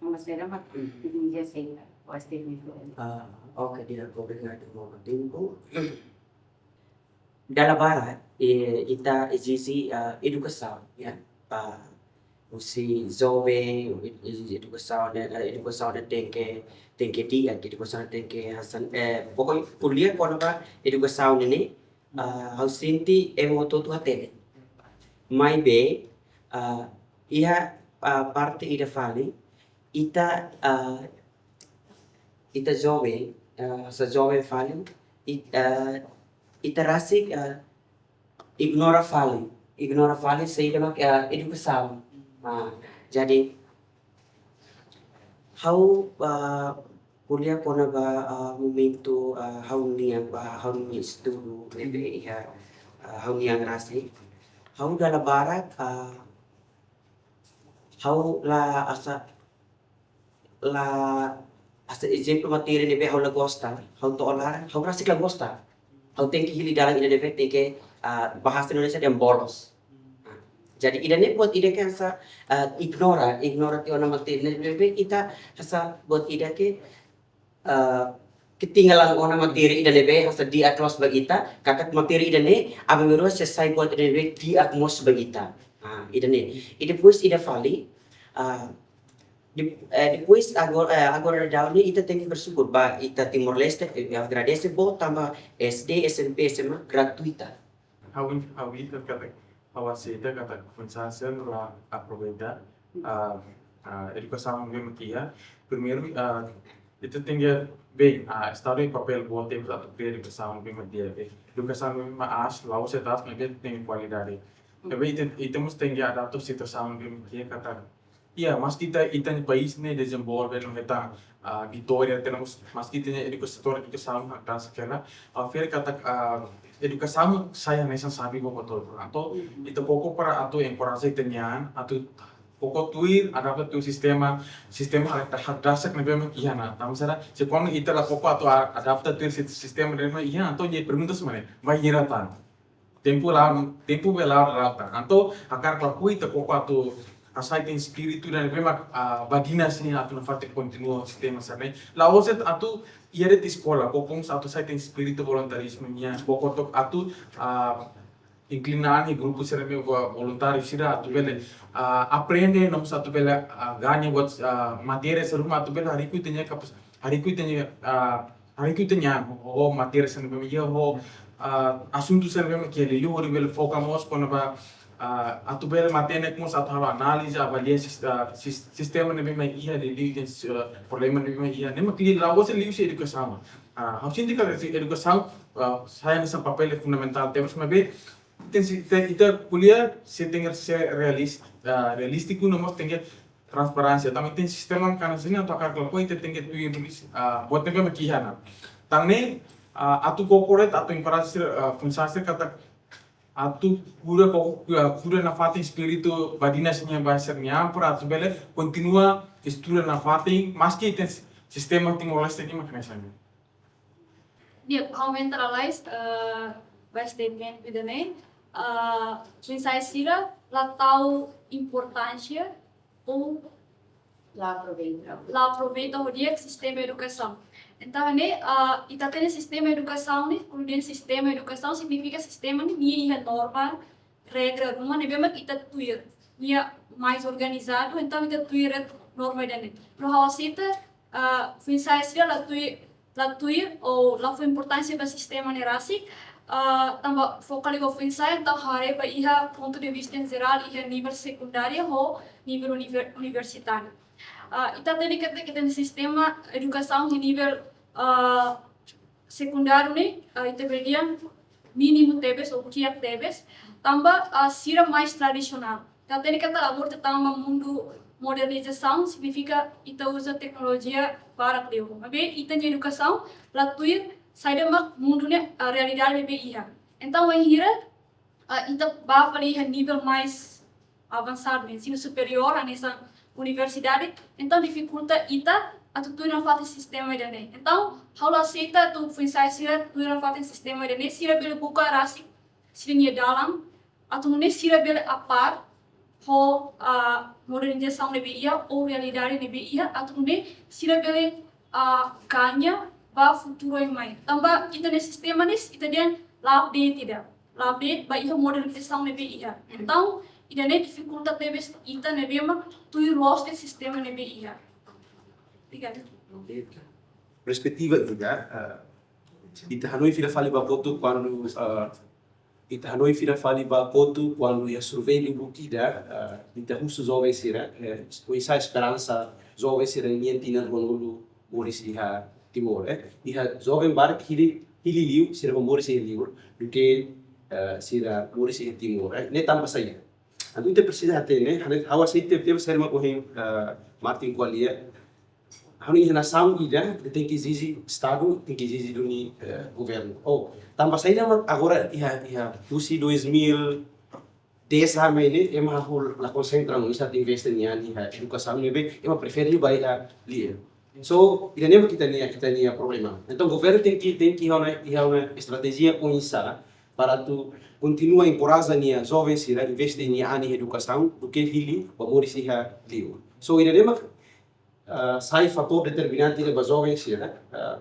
Tanba sira mak Titi Nidia aseita, o statement. Ah, oke, di'ak, obrigadu ba tempu. Dala barak, eh, ita ezije, ah, edukasaun, ya. Ah, husi joven, ed-, ed-, edukasaun, eh, edukasaun tenke, tenke di'ak, edukasaun tenke hanesan, eh, pokoknya ko'alia kona-ba edukasaun ne'e, ah, ha'u sente ema hotu-hotu hatene. Maibé, ah, iha, ah, parte ida fali, ita, ah, ita joven, ah, hanesan joven fali, it-, ah, ita rasik, ah, ignora fali, ignora fali saida mak, ah, edukasaun. Ah, jadi, ha'u, ah, ko'alia kona-ba, ah, momentu, ah, ha'u-nia, ah, ha'u-nia estudu, ne'ebé iha, ah, ha'u-nia an rasik. Ha'u dala barak, ah, ha'u la hanesan, la hanesan ezemplu matéria ne'ebé ha'u la gosta, ha'u to'o laran, ha'u rasik la gosta. Ha'u tenke hili dalan ida ne'ebé tenke, ah, bahasa Indonesia dehan bolos. Jadi ida-ne'e buat ida ke hanesan, ah, ignora, ignora tiha ona matéria ne'ebé ita hanesan buat ida ke, ah, ketinggalan ona matéria ida ne'ebé hanesan di'ak loos ba ita, katak matéria ida-ne'e, aban-bainrua sei sai buat ida ne'ebé di'ak mós ba ita. Ah, ida-ne'e. I depois ida fali, ah, de-, eh, depois agora, eh, agora daudaun ne'e ita tenke bersyukur ba ita Timor-Leste, eh, agradese boot tanba S D, S M P, S M A gratuita. Ha'u, ha'u ita katak, ha'u aseita katak foin-sa'e sira la aproveita, ah, ah, edukasaun ne'ebé mak iha. Primeiru, ah, ita tenke, bem, ah, Estadu iha papél boot tebes atu kria edukasaun ne'ebé mak di'ak, eh. Edukasaun ne'ebé mak aas, la'ós aas, maibé tenke kualidade. Maibé ita, ita mós tenke adapta situasaun ne'ebé mak iha katak, ya, maski ita, ita-nia país ne'e dezenvolve no hetan, ah, vitória, tenemos, maski ita-nia eduka-, setór edukasaun hakdasak hela, ah, fere katak, ah, edukasaun sai hanesan xave ba hotu-hotu. Entaun, ita koko para atu enkoraja ita-nia an, atu koko tuir, adapta tuir sistema, sistema hak-, hakdasak ne'ebé mak iha ona. Tanba sá, se kuandu ita la koko atu a-, adapta tuir sis-, sistema ne'ebé mak iha ona, entaun iha perguntas mak ne'e, bainhira tan. Tempu la, tempu bele la'o tan. Entaun, hakarak lakohi ita koko atu hasai ita-nia espíritu ida ne'ebé mak, ah, badinas ne'e atu nafatin kontinua sistema sira-ne'e. La'ós de'it atu iha de'it eskola, koko mós atu hasai ita-nia espíritu voluntarizmu nian, koko tok atu, ah, inklina an iha grupu sira ne'ebé vo-, voluntáriu sira atu bele, ah, aprende, no mós atu bele, ah, gaña buat, ah, matéria sira ruma atu bele hariku ita-nia kapas-, hariku ita-nia, ah, hariku ita-nia ho, ho matéria sira ne'ebé mak iha, ho, ah, asuntu sira ne'ebé mak iha, liuliu hodi bele foka mós kona-ba, ah, atu bele matenek mós atu halo análize, avalia sis-, ah, sis-, sistema ne'ebé mak iha, liuliu, ah, problema ne'ebé mak iha. Ne'e mak liuliu la'ós liuhusi edukasaun. Ah, ha'u sente katak edukasaun, ah, sai hanesan papél fundamentál tebes, maibé Tenke, ita, ita ko'alia, sei tenke ser realis-, ah, realístiku, no mós tenke transparénsia. Tanba ita-nia sistema kanek sira-ne'e atu hakarak ka lakohi, ita tenke tuir, ah, buat ne'ebé mak iha ona. Tan ne'e, ah, atu koko de'it, atu enkoraja sira, ah, foin-sa'e sira katak atu kuda ko, ah, kuda nafatin espíritu badinas nian ba sira-nia an, para atu bele kontinua estuda nafatin, maski ita-nia sistema Timor-Leste ne'e mak hanesan ne'e. Di'ak, ha'u aumenta lalais, eh, ba statement ida-ne'e, eh, foin-sa'e sira la tau importánsia ou la aproveita, la aproveita ho di'ak sistema edukasaun. Entaun, ne'e, eh, ita hatene sistema edukasaun ne'e, kuandu dehan sistema edukasaun signifika sistema ne'e nia iha norma, regra ruma ne'ebé mak ita tuir. Nia mais organizadu, entaun ita tuir norma ida-ne'e. No ha'u aseita, ah, foin-sa'e sira la tuir, la tuir ou la fó importánsia ba sistema ne'e rasik, ah, tanba foka liu ba foin-sa'e, entaun haree ba iha pontu de vista en jerál, iha nivel sekundária ho nivel univer-, universitáriu. Ah, ita hatene katak ita-nia sistema edukasaun iha nivel, ah, sekundáriu ne'e, ah, ita bele dehan mínimu tebes ou kiak tebes, tanba, ah, sira mais tradisionál. Ita hatene katak agora ita tama mundu modernizasaun, signifika ita uza teknolojia barak liu. Maibé ita-nia edukasaun la tuir saida mak mundu ne'e, ah, realidade ne'ebé iha. Entaun, wainhira, ah, ita bá fali iha nivel mais avansadu, ensinu superiór, hanesan universidade, entaun difikulta ita atu tuir nafatin sistema ida-ne'e. Entaun, ha'u la aseita atu foin-sa'e sira tuir nafatin sistema ida-ne'e, sira bele buka rasik sira-nia dalan, atu nune'e sira bele a par ho, ah, modernizasaun ne'ebé iha, ou realidade ne'ebé iha, atu nune'e sira bele, ah, gaña ba futuru oin mai. Tanba ita-nia sistema ne'e, ita dehan la update ida. La update ba iha modernizasaun ne'ebé iha. Entaun, ida-ne'e difikulta tebes ita ne'ebé mak tuir loos de'it sistema ne'ebé iha. Obrigada. Perspetiva ida, eh, ita hanoin fila fali ba kotuk kuandu, eh, ita hanoin fila fali ba kotuk kuandu iha survey uluk ida, eh, ita husu joven sira, eh, oinsá esperansa joven sira-nian tinan ruanulu moris iha Timor, eh. Iha joven barak hili, hili liu, sira bá moris iha liur, duké, eh, sira moris iha Timor, eh. Ne'e tanba saida? Entaun ita presiza hatene, hane-, ha'u aseita tebes saida mak ohin, eh, Martin ko'alia. Ha'u iha nasaun ida, ita tenke ezije Estadu, tenke ezije duni, eh, governu. Oh, tanba saida mak agora iha, iha husi dois mil dez hanesan ne'e, ema hahú la konsentra no oinsá atu investe nia an iha edukasaun ne'ebé, ema prefere bá iha liur. So, ida-ne'e mak ita-nia, ita-nia problema. Entaun, governu tenke, tenke iha ona, iha ona estratéjia oinsá para atu kontinua enkoraja nia joven sira investe nia an iha edukasaun, duké hili bá moris iha liur. So, ida-ne'e mak, ah, sai fatór determinante ida ba joven sira, ah,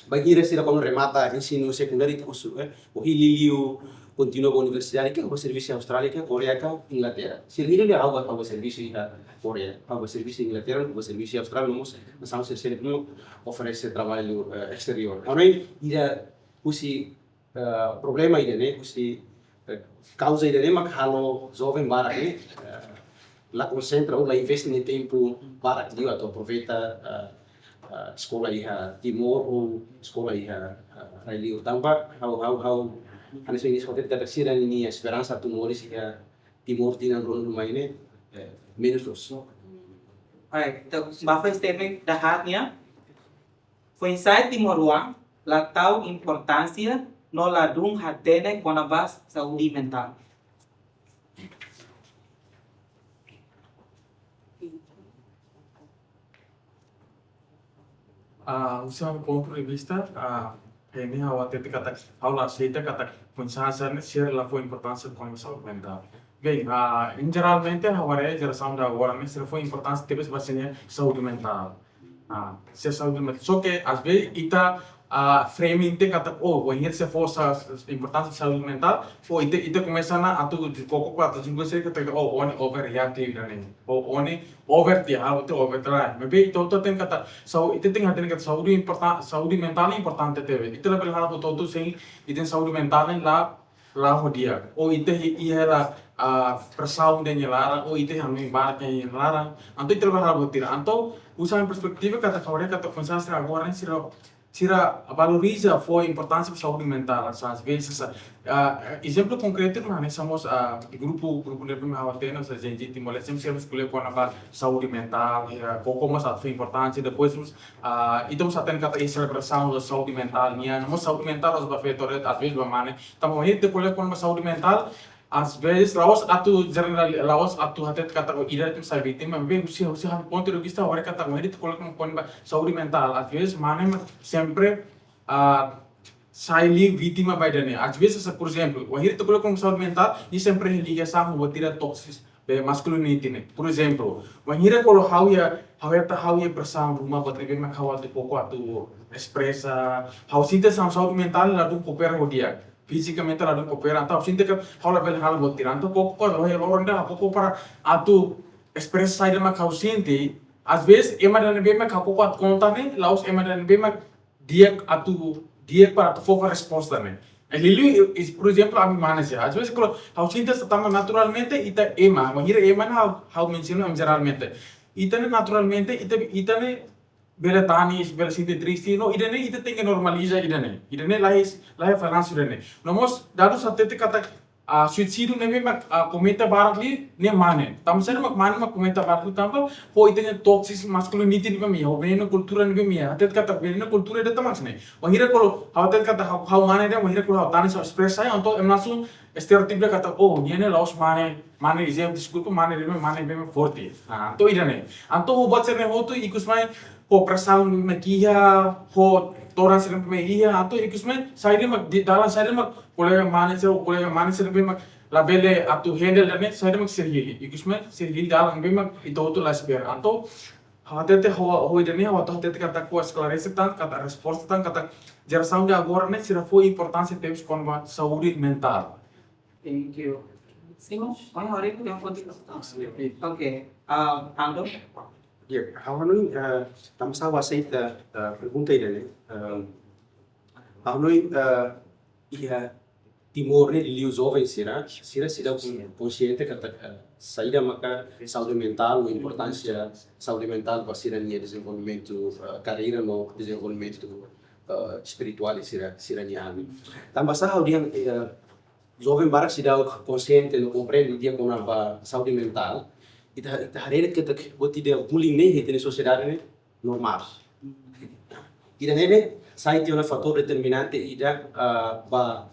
bainhira sira bá remata ensinu sekundáriu ita husu, eh, ó hili liu, kontinua ba universidade ka, bá servisu Austrália ka, Koreia ka, Inglaterra. Sira hili liu, ha'u bá, ha'u bá servisu iha Koreia, ha'u bá servisu Inglaterra, ha'u bá servisu Austrália, no mós nasaun sira seluk ne'ebé oferese traballu, eh, esteriór. Ha'u hanoin ida husi, eh, problema ida-ne'e, husi, eh, kauza ida-ne'e mak halo joven barak ne'e, eh, la konsentra ou la investe nia tempu barak liu atu aproveita, eh, eh, eskola iha Timor ou eskola iha, eh, rai liur. Tanba ha'u, ha'u, ha'u, hanesan inísiu hatete katak sira-nia esperansa atu moris iha Timor tinan ruanulu mai ne'e, eh, menus loos. Ai, entaun, ba fó statement ida haat nian, foin-sa'e timoroan la tau importánsia no ladún hatene kona-ba saúde mentál. Ah, husi ha'u-nia pontu de vista, ah, ne'e ha'u hatete katak, ha'u la aseita katak foin-sa'e sira-ne'e sira la fó importánsia kona-ba saúde mentál. Bem, ah, em geralmente, ha'u haree jerasaun ida agora ne'e sira fó importánsia tebes ba sira-nia saúde mentál. Ah, sira saúde mentál. Só que, às vezes, ita, ah, framing de'it katak, oh, wainhira sira fó sa-, importánsia saúde mentál, oh, ita, ita komesa ona atu koko atu julga sira katak, oh, ó ne'e overreactive ida-ne'e. Oh, ó ne'e over tiha, ó ne'e over tiha. Maibé ita hotu hatene katak, sau-, ita tenke hatene katak saúde importa-, saúde mentál ne'e importante tebes. Ita labele halo buat hotu-hotu sein ita-nia saúde mentál ne'e la, la ho di'ak. Ou ita iha, iha hela, ah, presaun iha nia laran, ou ita iha hanoin barak iha nia laran. Entaun ita labele halo buat ida. Entaun, husi ha'u-nia perspetiva katak agora, katak foin-sa'e sira agora ne'e sira, sira valoriza fó importánsia ba saúde mentál, sa, às vezes, sa, ah, ezemplu konkretu, mas hanesan mós, ah, grupu, grupu ne'ebé mak ha'u hatene, sa, Gen Z Timor-Leste, sempre, sempre ko'alia kona-ba saúde mentál, eh, koko mós atu fó importánsia, depois mós, ah, ita mós hatene katak iha selebrasaun saúde mentál nian, mós saúde mentál la'ós ba feto de'it, às vezes ba mane, tanba ita ko'alia kona-ba saúde mentál, às vezes, la'ós atu jenerál, la'ós atu hatete katak ida de'it mak sai vítima, maibé husi, husi ha'u-nia pontu de vista, ha'u haree katak wainhira ita ko'alia kona-ba saúde mentál, às vezes, mane mak sempre, ah, sai liu vítima ba ida-ne'e. Às vezes, sa, por ezemplu, wainhira ita ko'alia kona-ba saúde mentál, nia sempre liga hanesan ho buat ida tóksiku, be masculinity ne'e. Por ezemplu, wainhira kuandu ha'u iha, ha'u iha, ha'u iha presaun ruma, buat ne'ebé mak ha'u atu koko atu espresa, ha'u sente hanesan saúde mentál ladún koopera ho di'ak. Fizikamente ladún koopera, entaun ha'u sente katak ha'u labele halo buat ida. Entaun koko, koko, loron ida, koko para atu espresa saida mak ha'u sente. Às vezes, ema ida ne'ebé mak ha'u koko atu konta ne'e, la'ós ema ida ne'ebé mak di'ak atu, di'ak para atu fó resposta ne'e. Liuliu, i, i, por ezemplu, ami mane sira. Às vezes, kuandu ha'u sente hanesan tanba naturalmente, ita ema, wainhira ema ne'e ha'u, ha'u mensiona ema jeralmente. Ita ne'e naturalmente, ita, ita ne'e bele tanis, bele sente triste, no, ida-ne'e ita tenke normaliza ida-ne'e. Ida-ne'e la iha, la iha falánsiu ida-ne'e. No mós, dadus hatete katak, ah, suisídiu ne'ebé mak, ah, komete barak liu ne'e mane. Tanba saida mak mane mak komete barak liu tanba, ho ita-nia toxic masculinity ne'ebé mak iha, ho venenu kultura ne'ebé mak iha. Hatete katak venenu kultura ida tan mak ne'e. Wainhira kuandu ha'u hatete katak ha'u, ha'u mane de'it, wainhira kuandu ha'u tanis ha'u espresa, entaun ema langsung estereotipu katak, oh, nia ne'e la'ós mane, mane, ezemplu, deskulpa, mane, mane, mane forte. Ah, entaun ida-ne'e. Entaun ho buat sira-ne'e hotu, ikus mai, ho presaun mak iha, ho todan sira mak iha, entaun ikus mai, saida mak, di dalan saida mak, kolega mane sira, kolega mane sira mak, labele atu handle ida-ne'e, saida mak sira hili. Ikus mai, sira hili dalan ne'ebé mak, ita hotu la espera. Entaun, ha'u hatete ho, ho ida-ne'e, ha'u atu hatete katak ha'u esklarese tan, katak resposta tan, katak jerasaun de agora ne'e, sira fó importánsia tebes kona-ba saúde mentál. Thank you. Simon, why are you going for the... Okay. Uh, Aldo? Ya, ha'u hanoin, eh, tanba sá ha'u aseita, eh, pergunta ida-ne'e. Eh, ha'u hanoin, eh, iha Timor ne'e liuliu joven sira, sira seidauk kon-, konsiente katak, eh, saida maka saúde mentál, no importánsia saúde mentál ba sira-nia dezenvolvimentu, eh, karreira no dezenvolvimentu, eh, espirituál sira, sira-nia an. Tanba sá ha'u dehan, eh, joven barak seidauk konsiente no komprende di'ak kona-ba saúde mentál. Ita, ita haree katak buat ida bullying ne'e iha ita-nia sosiedade ne'e normál. Ida-ne'e ne'e sai tiha ona fatór determinante ida, ah, ba,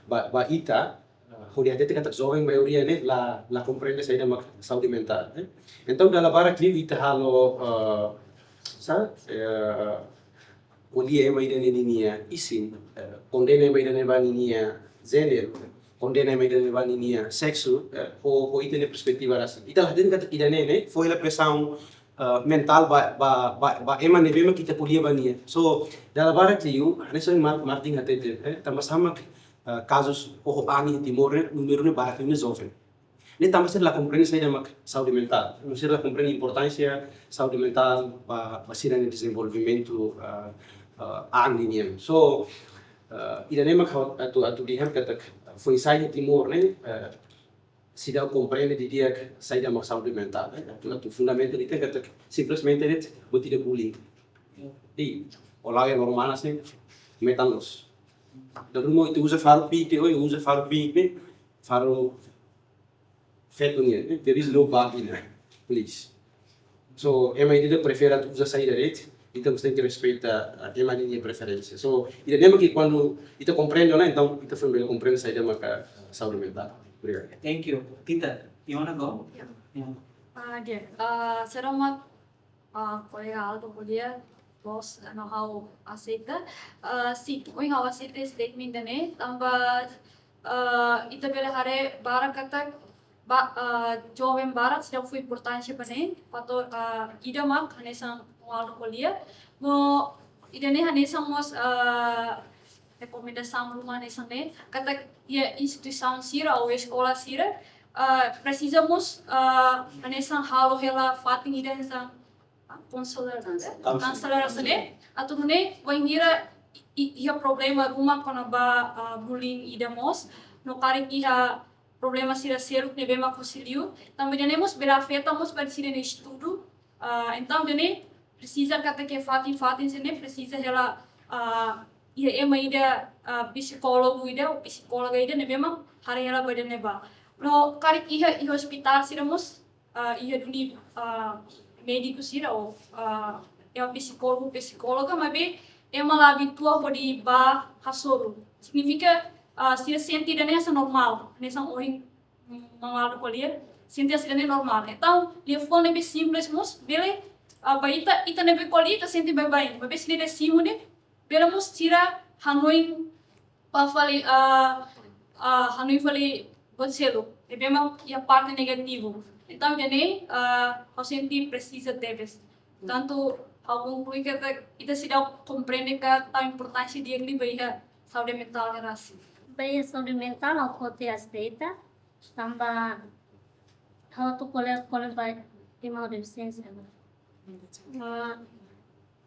ba, ba ita, ah, hodi hatete katak joven maioria ne'e la, la komprende saida mak saúde mentál, eh. Entaun dala barak liu ita halo, ah, sá, eh, ko'alia ema ida-ne'e ninia isin, eh, kondena ema ida-ne'e ba ninia jéneru, kondena ema ida-ne'e ba ninia seksu, eh, ho, ho ita-nia perspetiva rasik. Ita la hatene katak ida-ne'e ne'e fó hela presaun, eh, mentál ba, ba, ba, ba ema ne'ebé mak ita ko'alia ba nia. So, dala barak liu, hanesan Mar-, Martin hatete, eh, tanba sá mak, eh, kazus oho-an iha Timor ne'e, númeru ne'e barak liu ne'e joven. Ne'e tanba sira la komprende saida mak saúde mentál. Sira la komprende importánsia saúde mentál ba, ba sira-nia dezenvolvimentu, ah, ah, an ninian. So, ah, ida-ne'e mak ha'u atu, atu dehan katak foin-sa'e iha Timor ne'e, ah, seidauk komprende didi'ak saida mak saúde mentál, eh. Atu, atu fundamenta de'it katak simplesmente de'it buat ida bullying. I, o la'o iha normál hanesan metan loos. Dala ruma ita uza faru pink, oi, uza faru pink ne'e, faru feto nian, eh, there is no bad in that, please. So, ema ida prefere atu uza saida de'it, ita mós tenke respeita, ah, ema nia preferénsia. So, ida-ne'e mak kuandu ita komprende ona, entaun ita foin bele komprende saida maka saúde mentál. Obrigadu. Thank you. Tita, you wanna go? Yeah. Yeah. Ah, di'ak. Ah, selamat ah, kolega Aldo ko'alia, loos, no ha'u aseita. Ah, sin, ohin ha'u aseita statement ida-ne'e, tanba, ah, ita bele haree barak katak, ba, ah, joven barak seidauk fó importánsia ba ne'e, fatór, ah, ida mak, hanesan Aldo ko'alia. No, ida-ne'e hanesan mós, ah, rekomendasaun ruma hanesan ne'e, katak iha instituisaun sira, ou eskola sira, ah, presiza mós, ah, hanesan halo hela fatin ida hanesan, ah, konselór, Counseling. Konselór hanesan ne'e, atu nune'e, wainhira i-, i-, iha problema ruma kona-ba, ah, bullying ida mós, no karik iha problema sira seluk ne'ebé mak husi li'ur, tanba ida-ne'e mós bele afeta mós ba sira-nia estudu, ah, entaun ida-ne'e presiza katak fatin-fatin sira-ne'e presiza hela ah, iha ema ida, ah, psikólogu ida, psikóloga ida ne'ebé mak haree hela ba ida-ne'ebá. No karik iha, iha ospitál sira mós, ah, iha duni, ah, médiku sira ou, ah, iha psikólogu, psikóloga, maibé ema la abitua hodi bá hasoru. Signifika, ah, sira sente ida-ne'e hanesan normál, hanesan ohin, mm, maun Aldo ko'alia, sente hanesan ida-ne'e normál. Entaun, liafuan ne'ebé simples mós, bele, ah, ba ita, ita ne'ebé ko'alia, ita sente baibain. Maibé se nia simu ne'e, bele mós sira hanoin ba fali, ah, ah, hanoin fali buat seluk. Ne'ebé mak iha parte negativu. Entaun, ida-ne'e, ah, ha'u sente presiza tebes. Tantu, ha'u konklui katak ita seidauk komprende katak importánsia di'ak liu ba iha saúde mentál ne'e rasik. Ba iha saúde mentál, ha'u foti aseita, tanba ha'u atu ko'alia, ko'alia ba ema ho defisiénsia. Ah,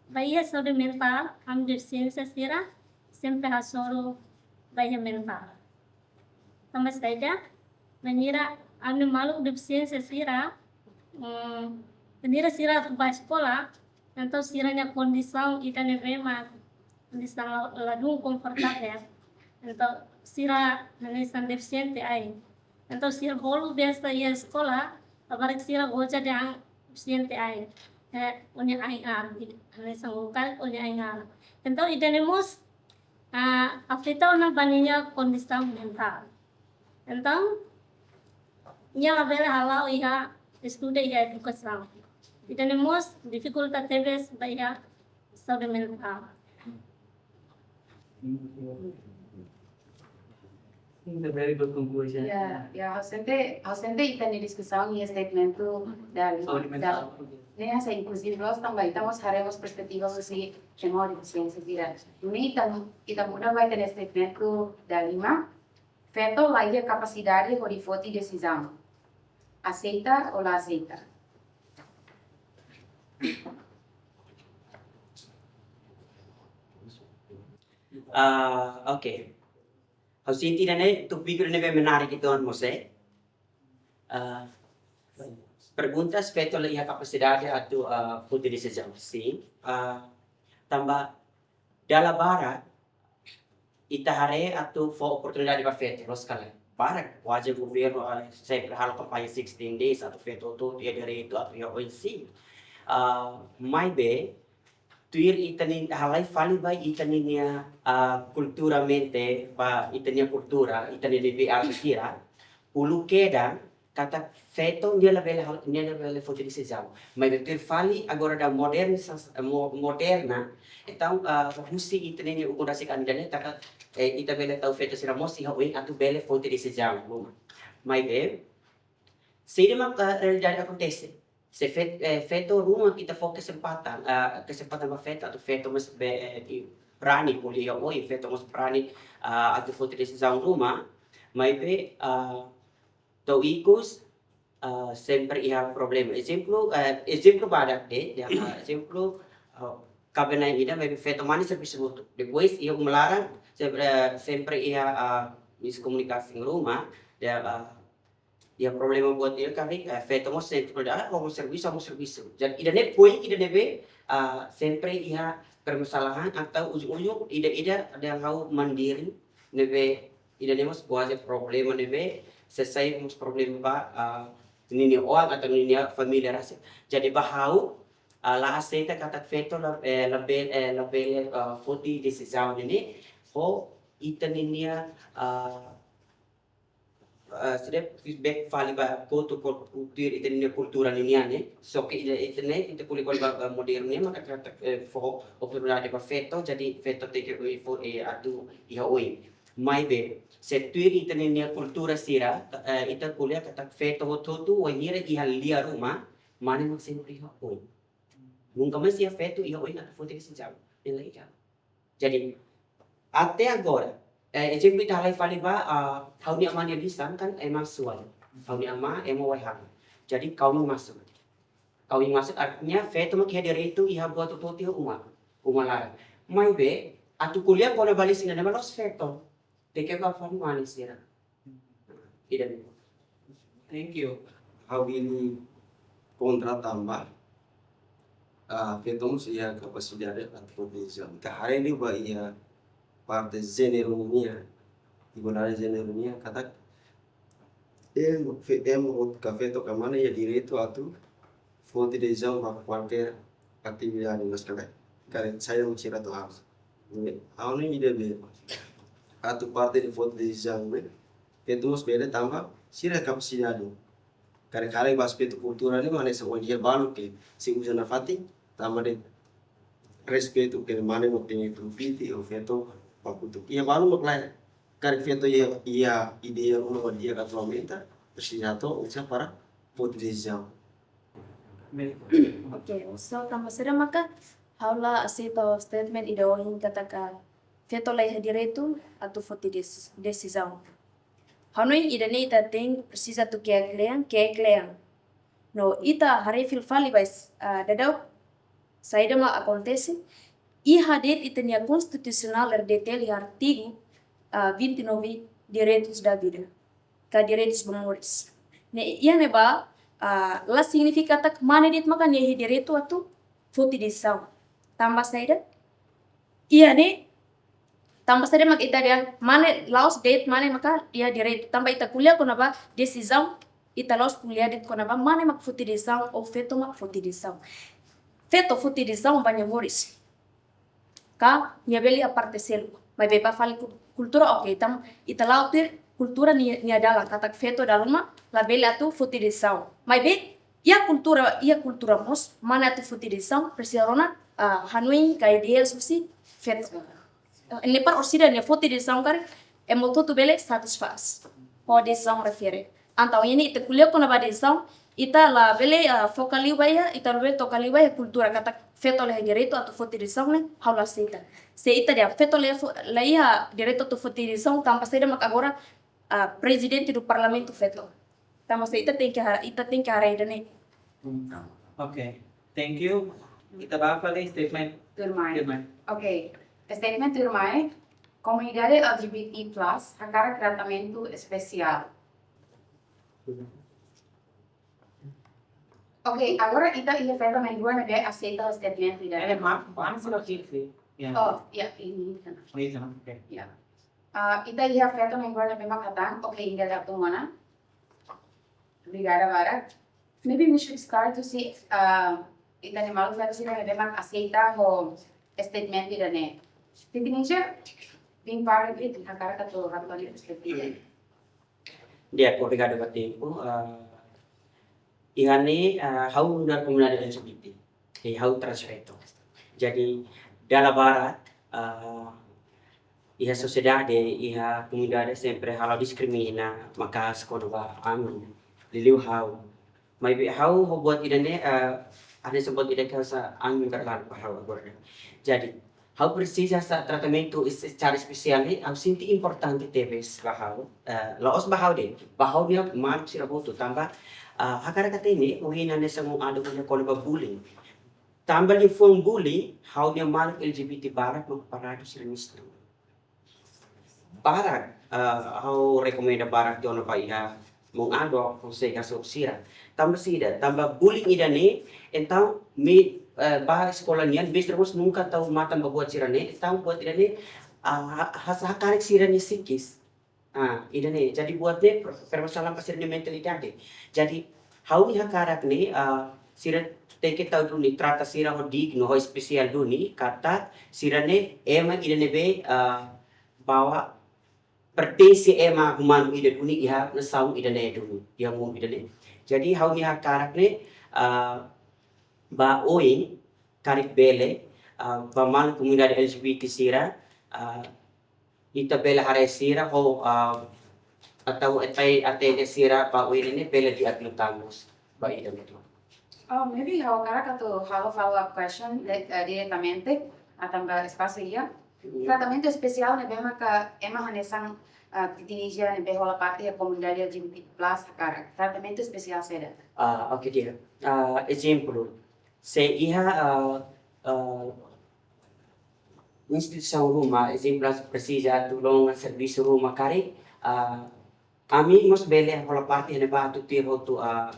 ba iha saúde mentál, ami defisiénsia sira sempre hasoru ba iha mentál. Tanba saida, bainhira ami maluk defisiénsia sira, mm, bainhira sira atu bá eskola, entaun sira-nia kondisaun ida ne'ebé mak kondisaun la, ladún konfortavel. Entaun sira hanesan defisiente ain. Entaun sira bolu biasa iha eskola, labarik sira goza dehan defisiente ain. Eh, ó-nia ain aat, hanesan ó-nia ain aat. Entaun ida-ne'e mós, ah, afeta ona ba ninia kondisaun mentál. Entaun, nia labele hala'o iha estuda, iha edukasaun. Ida-ne'e mós difikulta tebes ba iha saúde mentál. It's a very good conclusion. Ya, ya, ha'u sente, ha'u sente ita-nia diskusaun iha statement ida, saúde mentál. Ne'e hanesan inkluzivu loos tanba ita mós haree mós perspetiva husi ema ho defisiénsia sira. Ne'e ita, ita muda ba ita-nia statement ida lima. Feto la iha kapasidade hodi foti desizaun. Aseita ou la aseita? Ah, oke. Ha'u sente ida-ne'e tópiku ne'ebé menarik uitoan mós, eh. Ah, pergunta se feto la iha kapasidade atu, ah, foti desizaun. Sin. Ah, tanba dala barak ita haree atu fó oportunidade ba feto, loos ka lae? Barak, kuaze governu, ah, sempre halo kampaña sixteen days atu feto hotu-hotu iha direitu atu iha oin, sin. Ah, maibé, tuir ita-nia halai fali ba ita-nia, ah, kulturalmente, ba ita-nia kultura, ita-nia D B A sira, uluk kedan, katak feto nia labele hal-, nia labele foti desizaun. Maibé tuir fali agora ida modernisas-, mo-, moderna, entaun, ah, husi ita-nia ukun rasik an ida-ne'e taka, eh, ita bele tau feto sira mós iha oin atu bele foti desizaun ruma. Maibé, saida mak, ah, realidade akontese. Se fet-, eh, feto ruma ita fó kesempatan, ah, kesempatan ba feto atu feto mós be, eh, i-, brani ko'alia iha oin, feto mós brani, ah, atu foti desizaun ruma, maibé, ah, to'o ikus, ah, sempre iha problema. Ezemplu, eh, ezemplu badak de'it, ya, ah, ezemplu, ah, kaben-na'in ida, maibé feto mane servisu hotu. Depois iha uma laran, sempre, eh, sempre iha, ah, miskomunikasaun ruma, ya, ah, iha problema buat ida karik, eh, feto mós sempre, ah, ha'u mós servisu, ha'u mós servisu. Jadi ida-ne'e poin ida ne'ebé, ah, sempre iha permasalahan atau ujung-ujung ida-ida dehan ha'u mandiri, ne'ebé ida-ne'e mós kuaze problema ne'ebé, selesai mós problema ba, ah, ninia oan atau ninia família rasik. Jadi ba ha'u, ah, la aseita katak feto la, eh, labele, eh, labele, ah, foti desizaun ne'e, ho ita ninia, ah, ah, sira feedback fali ba kotuk, kotuk tuir ita ninia kultura ninian ne'e. Só ke ita, ita ne'e, ita ko'alia ba, ba modernu ne'e, maka katak, eh, fó oportunidade ba feto, jadi feto tenke, eh, fó, eh, atu iha oin. Maibé, se tuir ita ninia kultura sira, eh, ita ko'alia katak feto hotu-hotu, wainhira iha lia ruma, mane mak sempre iha oin. Nunka mais iha feto iha oin atu foti desizaun. Nia la iha. Jadi, até agora, eh, ezemplu ita halai fali ba, ah, ha'u-nia amá nia lisan kan ema sual. Ha'u-nia amá ema wai-han. Jadi, kaun nia masu. Kaun nia masu artinya feto mak iha direitu iha buat hotu-hotu iha uma. Uma laran. Maibé, atu ko'alia kona-ba lisan ida-ne'e mak la'ós feto. Tenke ba fali mane sira. Ida-ne'e. Thank you. Ha'u bele kontra tanba ah, feto mós iha kapasidade atu foti desizaun. Ita haree liu ba iha parte jéneru nian, igualdade jéneru nian, katak ema, fe-, ema hotu ka feto ka mane iha direitu atu foti desizaun ba kualkér atividade, maibé karik, karik saida mak sira atu halo. Ne'e, ha'u hanoin ida be, atu parte de foti desizaun ne'e, feto mós bele tanba sira kapasidade. Karik haree ba aspetu kultura ne'e, hanesan ohin iha balu ke sei uza nafatin, tanba de'it respeitu ke mane mak tenke tuir fiti, ou feto bakutuk. Iha balu mak lae, karik feto iha, iha ideia ruma mak di'ak atu aumenta, presiza hato'o oinsá para foti desizaun. Oke, so tanba saida maka ha'u la aseita statement ida ohin katak feto la iha direitu atu foti des-, desizaun. Ha'u hanoin ida-ne'e ita tenke presiza atu kiak kle'an, kiak kle'an. No ita haree fila fali ba, ah, daudaun saida mak akontese, iha de'it ita-nia konstitusionál R D T L iha artigu, ah, vinte e nove, direitus da vida, ka direitus ba moris. Ne'e iha ne'ebá, ah, la signifika katak mane de'it maka nia iha direitu atu foti desizaun. Tanba saida? Iha ne'e, tanba saida mak ita dehan mane la'ós de'it mane maka iha direitu. Tanba ita ko'alia kona-ba desizaun, ita la'ós ko'alia de'it kona-ba mane mak foti desizaun ou feto mak foti desizaun. Feto foti desizaun ba nia moris ka nia bele iha parte seluk. Maibé ba fali ku-, kultura, oke, entaun ita la'o tuir kultura nia, nia dalan, katak feto dala ruma labele atu foti desizaun. Maibé iha kultura, iha kultura mós, mane atu foti desizaun, presiza rona, ah, hanoin ka ideia husi feto. Ne'e para orsida nia foti desizaun karik, ema hotu bele satisfás ho desizaun refere. Entaun ne'e ita ko'alia kona-ba desizaun, ita labele, ah, foka liu ba iha, ita labele toka liu ba iha kultura katak feto la iha direitu atu foti desizaun ne'e, ha'u la aseita. Se ita dehan feto la iha fo-, la iha direitu atu foti desizaun, tanba saida mak agora, ah, prezidente do parlamentu feto. Tanba saida ita tenke ha-, ita tenke haree ida-ne'e. Oke, thank you. Ita ba fali statement. Tuirmai. Tuirmai. Oke, statement tuirmai. Komunidade L G B T plus hakarak tratamentu espesiál. Oke, agora ita iha feto na'in-rua ne'ebé aseita statement ida. Eh, maaf, maaf, sudah sih. Ya. Oh, ya, ini kan. Oh, iya, oke. Ya. Ah, ita iha feto na'in-rua ne'ebé mak hatán, oke, inga gatu mona. Obrigada barak. Maybe we should start to see, ah, ita-nia maluk feto sira ne'ebé mak aseita ho statement ida-ne'e. Titia Ninja, bin par ita hakarak atu hato'o nia perspektiva. Di'ak, obrigadu ba tempu. Ah, iha ne'e, ah, ha'u nu'udar komunidade L G B T. I ha'u transfeto. Jadi, dala barak, ah, iha sosiedade, iha komunidade sempre halo diskrimina, maka'as kona-ba ami, liuliu ha'u. Maibé ha'u ho buat ida-ne'e, ah, ada sebuah ida kasa ami berlalu ba ha'u agora. Jadi, ha'u presiza sa tratamentu es-, secara espesiál ne'e, ha'u sente importante tebes ba ha'u, eh, la'ós ba ha'u de'it, ba ha'u-nia maluk sira hotu tanba, eh, hakarak hatene, ohin hanesan maun Ado ko'alia kona-ba bullying. Tanba liafuan bullying, ha'u-nia maluk L G B T barak mak paradu sira-nia istória. Barak, eh, ha'u rekomenda barak tiha ona ba iha maun Ado, konsege sira. Tanba saida, tanba bullying ida-ne'e, entaun mi, eh, ba eskola nian, mestre mós nunka tau matan ba buat sira-ne'e, entaun buat ida-ne'e, ah, ha-, hakarak sira-nia psikis. Ah, ida-ne'e, jadi buat ne'e per-, permasalahan ba sira-nia mentalidade. Jadi, ha'u-nia hakarak ne'e, ah, sira tenke tau duni trata sira ho dignu, ho espesiál duni, katak sira-ne'e ema ida ne'ebé, ah, bawa pertense ema umanu ida duni iha nasaun ida-ne'e duni, iha mundu ida-ne'e. Jadi ha'u-nia hakarak ne'e, ah, ba oin karik bele, ah, ba maluk komunidade L G B T sira, ah, ita bele haree sira ho, ah, atau até, até sira ba oin ne'e bele di'ak liután mós ba ida-ne'e. Oh, maybe ha'u hakarak atu halo follow up question, like, eh, diretamente, ah, tanba espasu iha. Iya. Tratamentu espesiál ne'ebé maka ema hanesan, ah, Titia Ninja ne'ebé hola parte iha komunidade L G B T plus hakarak. Tratamentu espesiál saida? Ah, oke, di'ak. Ah, ezemplu, se iha, ah, ah, instituisaun ruma, ezemplu, presiza atu longa servisu ruma karik, ah, ami mós bele hola parte iha ne'ebá atu tuir hotu, ah,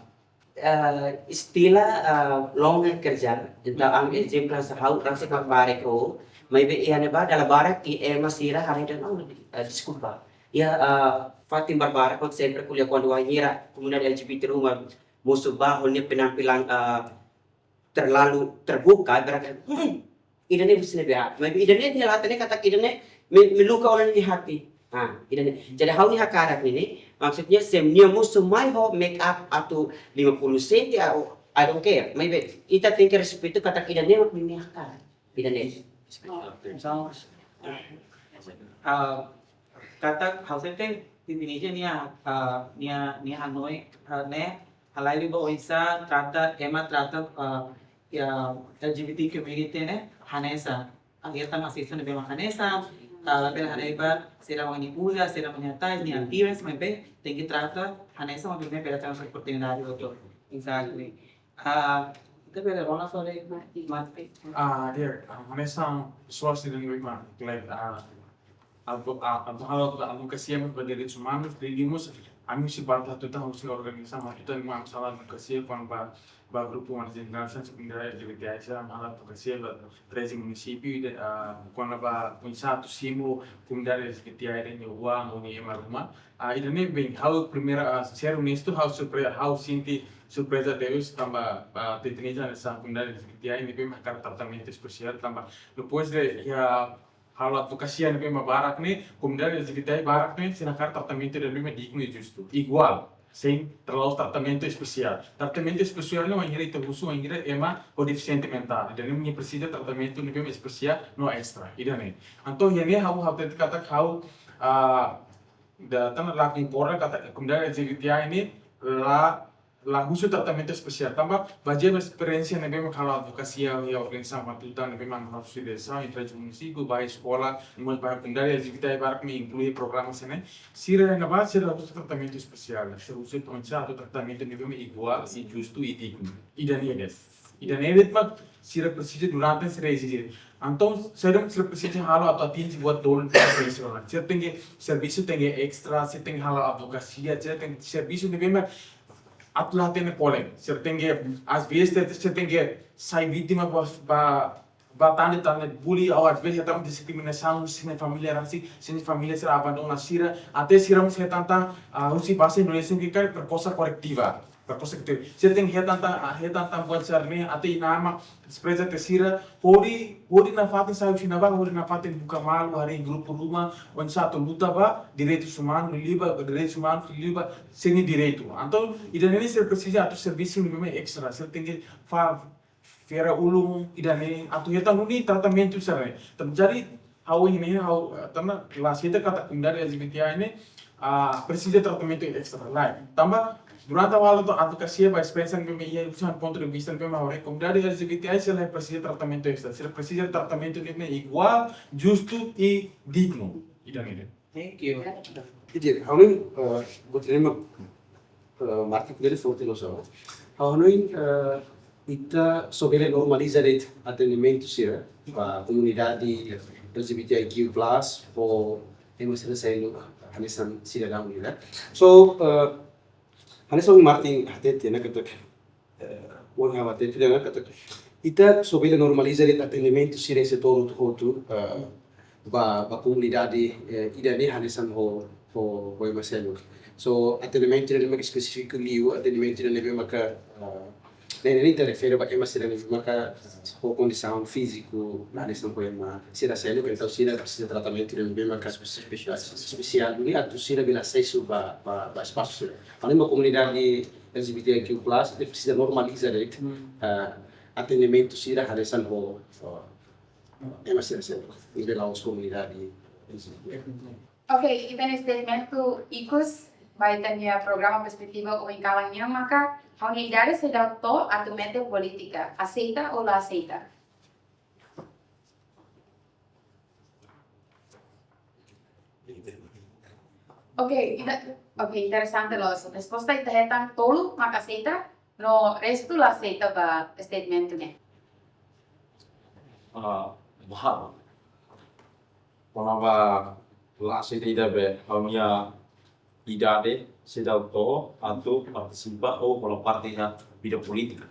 eh, istilah, eh, lowongan kerja. Entaun ami ezemplu hanesan ha'u rasik barbarak ho, maibé iha ne'ebá dala barak ema sira haree dehan, oh, eh, deskulpa. Iha, eh, fatin barbarak ha'u sempre ko'alia kuandu wainhira komunidade L G B T ruma mosu ba ho nia penampilan, eh, terlalu terbuka, berarti, hmm, ida-ne'e buat ne'ebé. Maibé ida-ne'e nia la hatene katak ida-ne'e me-, meluka ona nia hati. Ah, ida-ne'e. Jadi ha'u-nia hakarak ne'e, maksudnya se nia mosu mai ho make up atu lima puluh senti, ah, I don't care. Maibé ita tenke respeitu katak ida-ne'e mak nia hakarak. Ida-ne'e. Misalnya, ah, katak ha'u sente di Indonesia nia, ah, nia, nia hanoin, ah, ne'e, halai liu ba oinsá trata, ema trata, ah, iha L G B T community ne'e hanesan. Hetan asesu ne'ebé mak hanesan, ah, bele haree ba sira-nia uza, sira-nia tais, nia appearance, maibé tenke trata hanesan, maibé bele trata oportunidade hotu. Exactly. Ah, ita bele rona fali Martin. Martin. Ah, di'ak, ah, hanesan pesoál sira-ne'ebé mak, like, ah, advo-, ah, advo-, halo advokasia ba direitus umanus, liuliu mós, ami husi parte hatutan, husi organizasaun hatutan, ami halo advokasia kona-ba, ba grupu marjinál, sira komunidade L G B T I sira, ami halo advokasia ba treze munisípiu, ida, ah, kona-ba oinsá atu simu komunidade L G B T I ida-ne'e oan, no nia ema ruma. Ah, ida-ne'e, bem, ha'u primeira, ah, ser onestu, ha'u surpre-, ha'u sente surpreza tebes tanba, ah, ita-nia hanesan komunidade L G B T I ne'ebé mak hakarak tratamentu espesiál tanba depois de iha halo advokasia ne'ebé mak barak ne'e, komunidade L G B T I barak ne'e, sira hakarak tratamentu ne'ebé mak dignu i justu, iguál, sein terlalu tratamentu espesiál. Tratamentu espesiál ne'e wainhira ita husu, wainhira ema ho defisiente mentál, ida-ne'e nia presiza tratamentu ne'ebé mak espesiál no estra, ida-ne'e. Entaun iha ne'e ha'u, ha'u hatete katak ha'u, ah, ida tan la konkorda katak komunidade L G B T I ne'e la, la husu tratamentu espesiál. Tanba bazeia ba esperiénsia ne'ebé mak halo advokasia iha organizasaun hatutan ne'ebé mak halo sosializasaun iha treze munisípiu, ba eskola, no mós ba komunidade L G B T I barak mak inklui programa sira-ne'e. Sira iha ne'ebá, sira la husu tratamentu espesiál. Sira husu oinsá atu tratamentu ne'ebé mak iguál, i justu, i dignu. Ida-ne'e de'it. Ida-ne'e de'it mak sira presiza durante sira ezije. Entaun, saida mak sira presiza halo atu atinje buat tolu ne'ebé sira. Sira tenke servisu, tenke estra, sira tenke halo advokasia, sira tenke servisu ne'ebé mak atu la hatene kolen. Sira tenke, às vezes, sira tenke sai vítima ba, ba, ba tane, tane bully, ou às vezes, hetan diskriminasaun, sira-nia família rasik, sira-nia família sira abandona sira, até sira mós hetan tan, ah, husi bahasa Indonesia ke kan perkosa korektiva. Perkosa korektiva. Sira tenke hetan tan, ah, hetan tan buat sira-ne'e, até inan mak despreza tiha sira, hodi, hodi nafatin sai husi ne'ebá, hodi nafatin buka malu, harii grupu ruma, oinsá atu luta ba direitus umanus, liuliu ba direitus umanus, liuliu ba sira-nia direitu. Entaun, ida-ne'e sira presiza atu servisu ne'ebé mak estra, sira tenke fa-, fera ulun ida-ne'e, atu hetan duni tratamentu sira-ne'e. Tan jadi, ha'u iha ne'e, ha'u, eh, tanba la aseita katak komunidade L G B T I ne'e, ah, presiza tratamentu estra, lae. Tanba, durante ha'u halo advokasia ba esperiénsia ne'ebé mak iha, husi pontu de vista ne'ebé mak ha'u haree, komunidade L G B T I sira la presiza tratamentu estra, sira presiza tratamentu ne'ebé mak iguál, justu i dignu. Ida-ne'e de'it. Thank you. Ida, ha'u hanoin, eh, buat ne'ebé mak, eh, Martin ko'alia ne'e forte loos. Ha'u hanoin, eh, ita só bele normaliza de'it atendimentu sira ba komunidade L G B T I Q plus, ou ema sira seluk hanesan sidadaun ne'e. So, eh, hanesan Martin hatete ona katak, eh, ohin ha'u hatete ona katak ita só bele normaliza de'it atendimentu sira iha setór hotu-hotu, eh, ba, ba komunidade, eh, ida-ne'e hanesan ho, ho, ho ema seluk. So, atendimentu ida-ne'e mak espesífiku liu, atendimentu ida-ne'ebé maka, eh, ne'e, ne'e ita refere ba ema sira ne'ebé maka ho kondisaun fíziku hanesan ho ema sira seluk, entaun sira presiza tratamentu ida-ne'ebé maka espesiál duni atu sira bele asesu ba, ba, ba espasu sira. Ha'u hanoin ba komunidade L G B T I Q plus, ita presiza normaliza de'it, eh, atendimentu sira hanesan ho, ho ema sira seluk, ne'ebé la'ós komunidade L G B T I. Ok, ita-nia statement ikus ba ita-nia programa Perspetiva ohin kalan nian maka, ha'u-nia idade seidauk to'o atu mete polítika, aseita ou la aseita? Ok, ita, ok, interesante loos. Resposta ita hetan tolu mak aseita, no restu la aseita ba statement ne'e. Ah, bahar. Kona-ba la aseita ida be, ha'u-nia idade seidauk to'o atu partisipa ou hola parte iha vida polítika.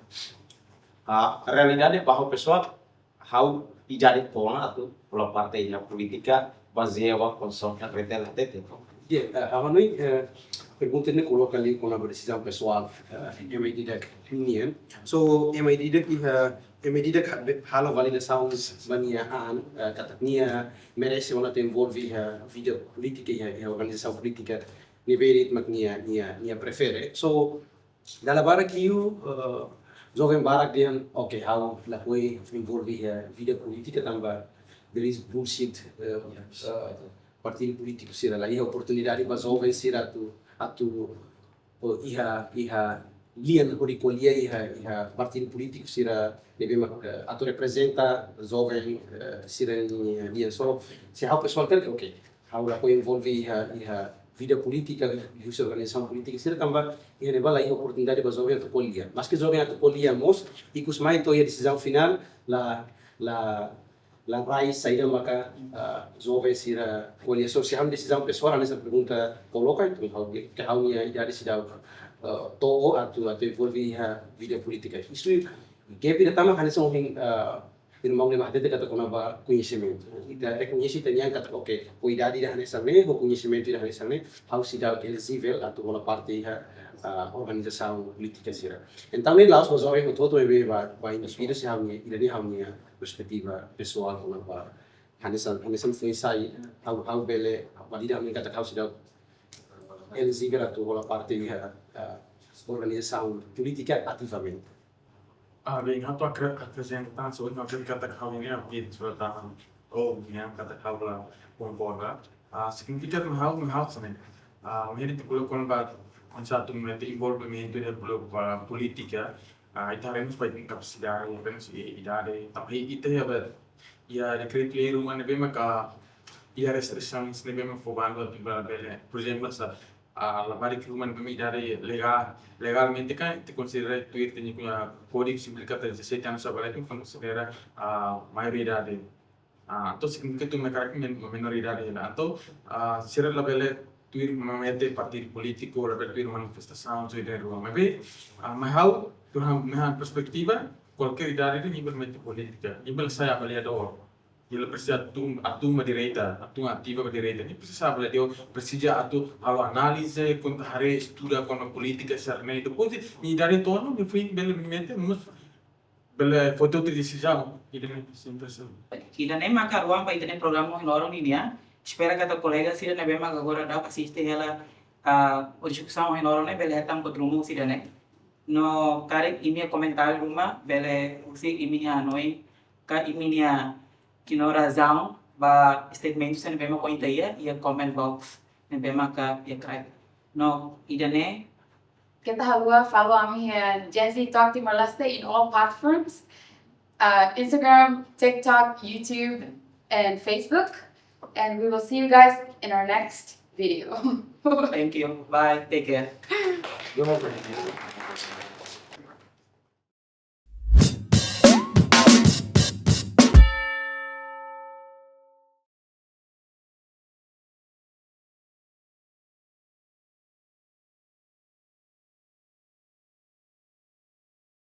Ah, realidade ba ha'u pesoál, ha'u idade to'o ona atu hola parte iha polítika bazeia ba kondisaun iha retela tete. Ya, eh, ha'u hanoin, eh, pergunta ne'e koloka liu kona-ba desizaun pesoál, eh, ema ida-idak nian. So, ema ida-idak iha, ema ida-idak ha-, be-, halo validasaun ba nia an, eh, katak nia merese ona atu envolve iha vida polítika, iha, iha organizasaun polítika ne'ebé de'it mak nia, nia, nia prefere. So, dala barak liu, eh, joven barak dehan, "Oke, ha'u lakohi envolve iha vida polítika tanba there is bullshit, eh, eh, partidu polítiku sira la iha oportunidade ba joven sira atu, atu, oh, iha, iha lian hodi ko'alia iha, iha partidu polítiku sira ne'ebé mak, eh, atu reprezenta joven, eh, sira-nia lian." So, se ha'u pesoál karik, oke, ha'u lakohi envolve iha, iha vida polítika, husi organizasaun polítika sira tanba iha ne'ebá la iha oportunidade ba joven atu ko'alia. Maski joven atu ko'alia mós, ikus mai to'o iha desizaun finál, la, la, la rai saida maka, ah, joven sira ko'alia. So, se ha'u-nia desizaun pesoál, hanesan pergunta koloka, entaun ha'u, ke ha'u-nia idade seidauk, ah, to'o atu, atu envolve iha vida polítika. Isu, gap ida tama hanesan ohin, ah, irmaun ne'e hatete katak kona-ba koñesimentu. Ita rekoñese ita-nia an katak, oke, ho idade ida hanesan ne'e, ho koñesimentu ida hanesan ne'e, ha'u seidauk elijivel atu hola parte iha, ah, organizasaun polítika sira. Entaun ne'e la'ós ba joven hotu-hotu, maibé ba, ba indivíduu, se ha'u-nia, ida-ne'e ha'u-nia perspetiva pesoál kona-ba, hanesan, hanesan foin sai, ha'u, ha'u bele valida ha'u-nia an katak ha'u seidauk elijivel atu hola parte iha, ah, organizasaun polítika ativamente. Ah, bem, ha'u atu akre-, akresenta tan, so, ha'u akredita katak ha'u-nia an, surat tahan, oh, ha'u-nia an katak ha'u la konkorda. Ah, signifika katak ha'u, ha'u hanesan ne'e. Ah, ha'u hatete kona-ba, kuandu atu mete envolvimentu iha poli-, ba polítika, ah, ita haree mós ba ita-nia kapasidade, ita-nia idade, tanba ita iha, iha dekretu-lei ruma ne'ebé maka iha restrisaun ne'ebé mak fó bandu atu bele, por ezemplu, hanesan, ah, labarik ruma ne'ebé mak idade legál, legalmente kan, ita konsidera tuir ita-nia kódigu sivíl katak dezassete anos ba leten, ita konsidera, ah, maioridade. Ah, entaun signifika katak ita karik men-, menoridade hela. Entaun, ah, sira labele tuir mete partidu polítiku, labele tuir manifestasaun, so ida-ne'e rua. Maibé, ah, mai ha'u, tuir ha'u-nia perspetiva, kualkér idade ne'e ita bele mete polítika, ita bele sai avaliadór. Ita presiza atu, atu ba direta, atu ativa ba direta. Ita presiza avaliadór, presiza atu halo análize, konta haree, estuda kona-ba polítika sira-ne'e. Depois, ita idade to'o ona, ita foin bele mete, mós bele foti desizaun, ida-ne'e, simples. Ida-ne'e maka ruang ba ita-nia programa ohin loron nian. Espera katak kolega sira ne'ebé maka agora daudaun asiste hela, ah, diskusaun ohin loron ne'e bele hetan buat ruma husi ida-ne'e. No karik imi-nia komentáriu ruma, bele husi imi-nia hanoin, ka imi-nia, you know, razaun ba statement sira ne'ebé mak ohin ita iha, iha comment box ne'ebé maka iha kraik. No ida-ne'e, keta haluha follow ami iha Gen Z Talk Timor-Leste in all platforms, uh, Instagram, TikTok, YouTube, and Facebook. And we will see you guys in our next video. Thank you. Bye. Take care.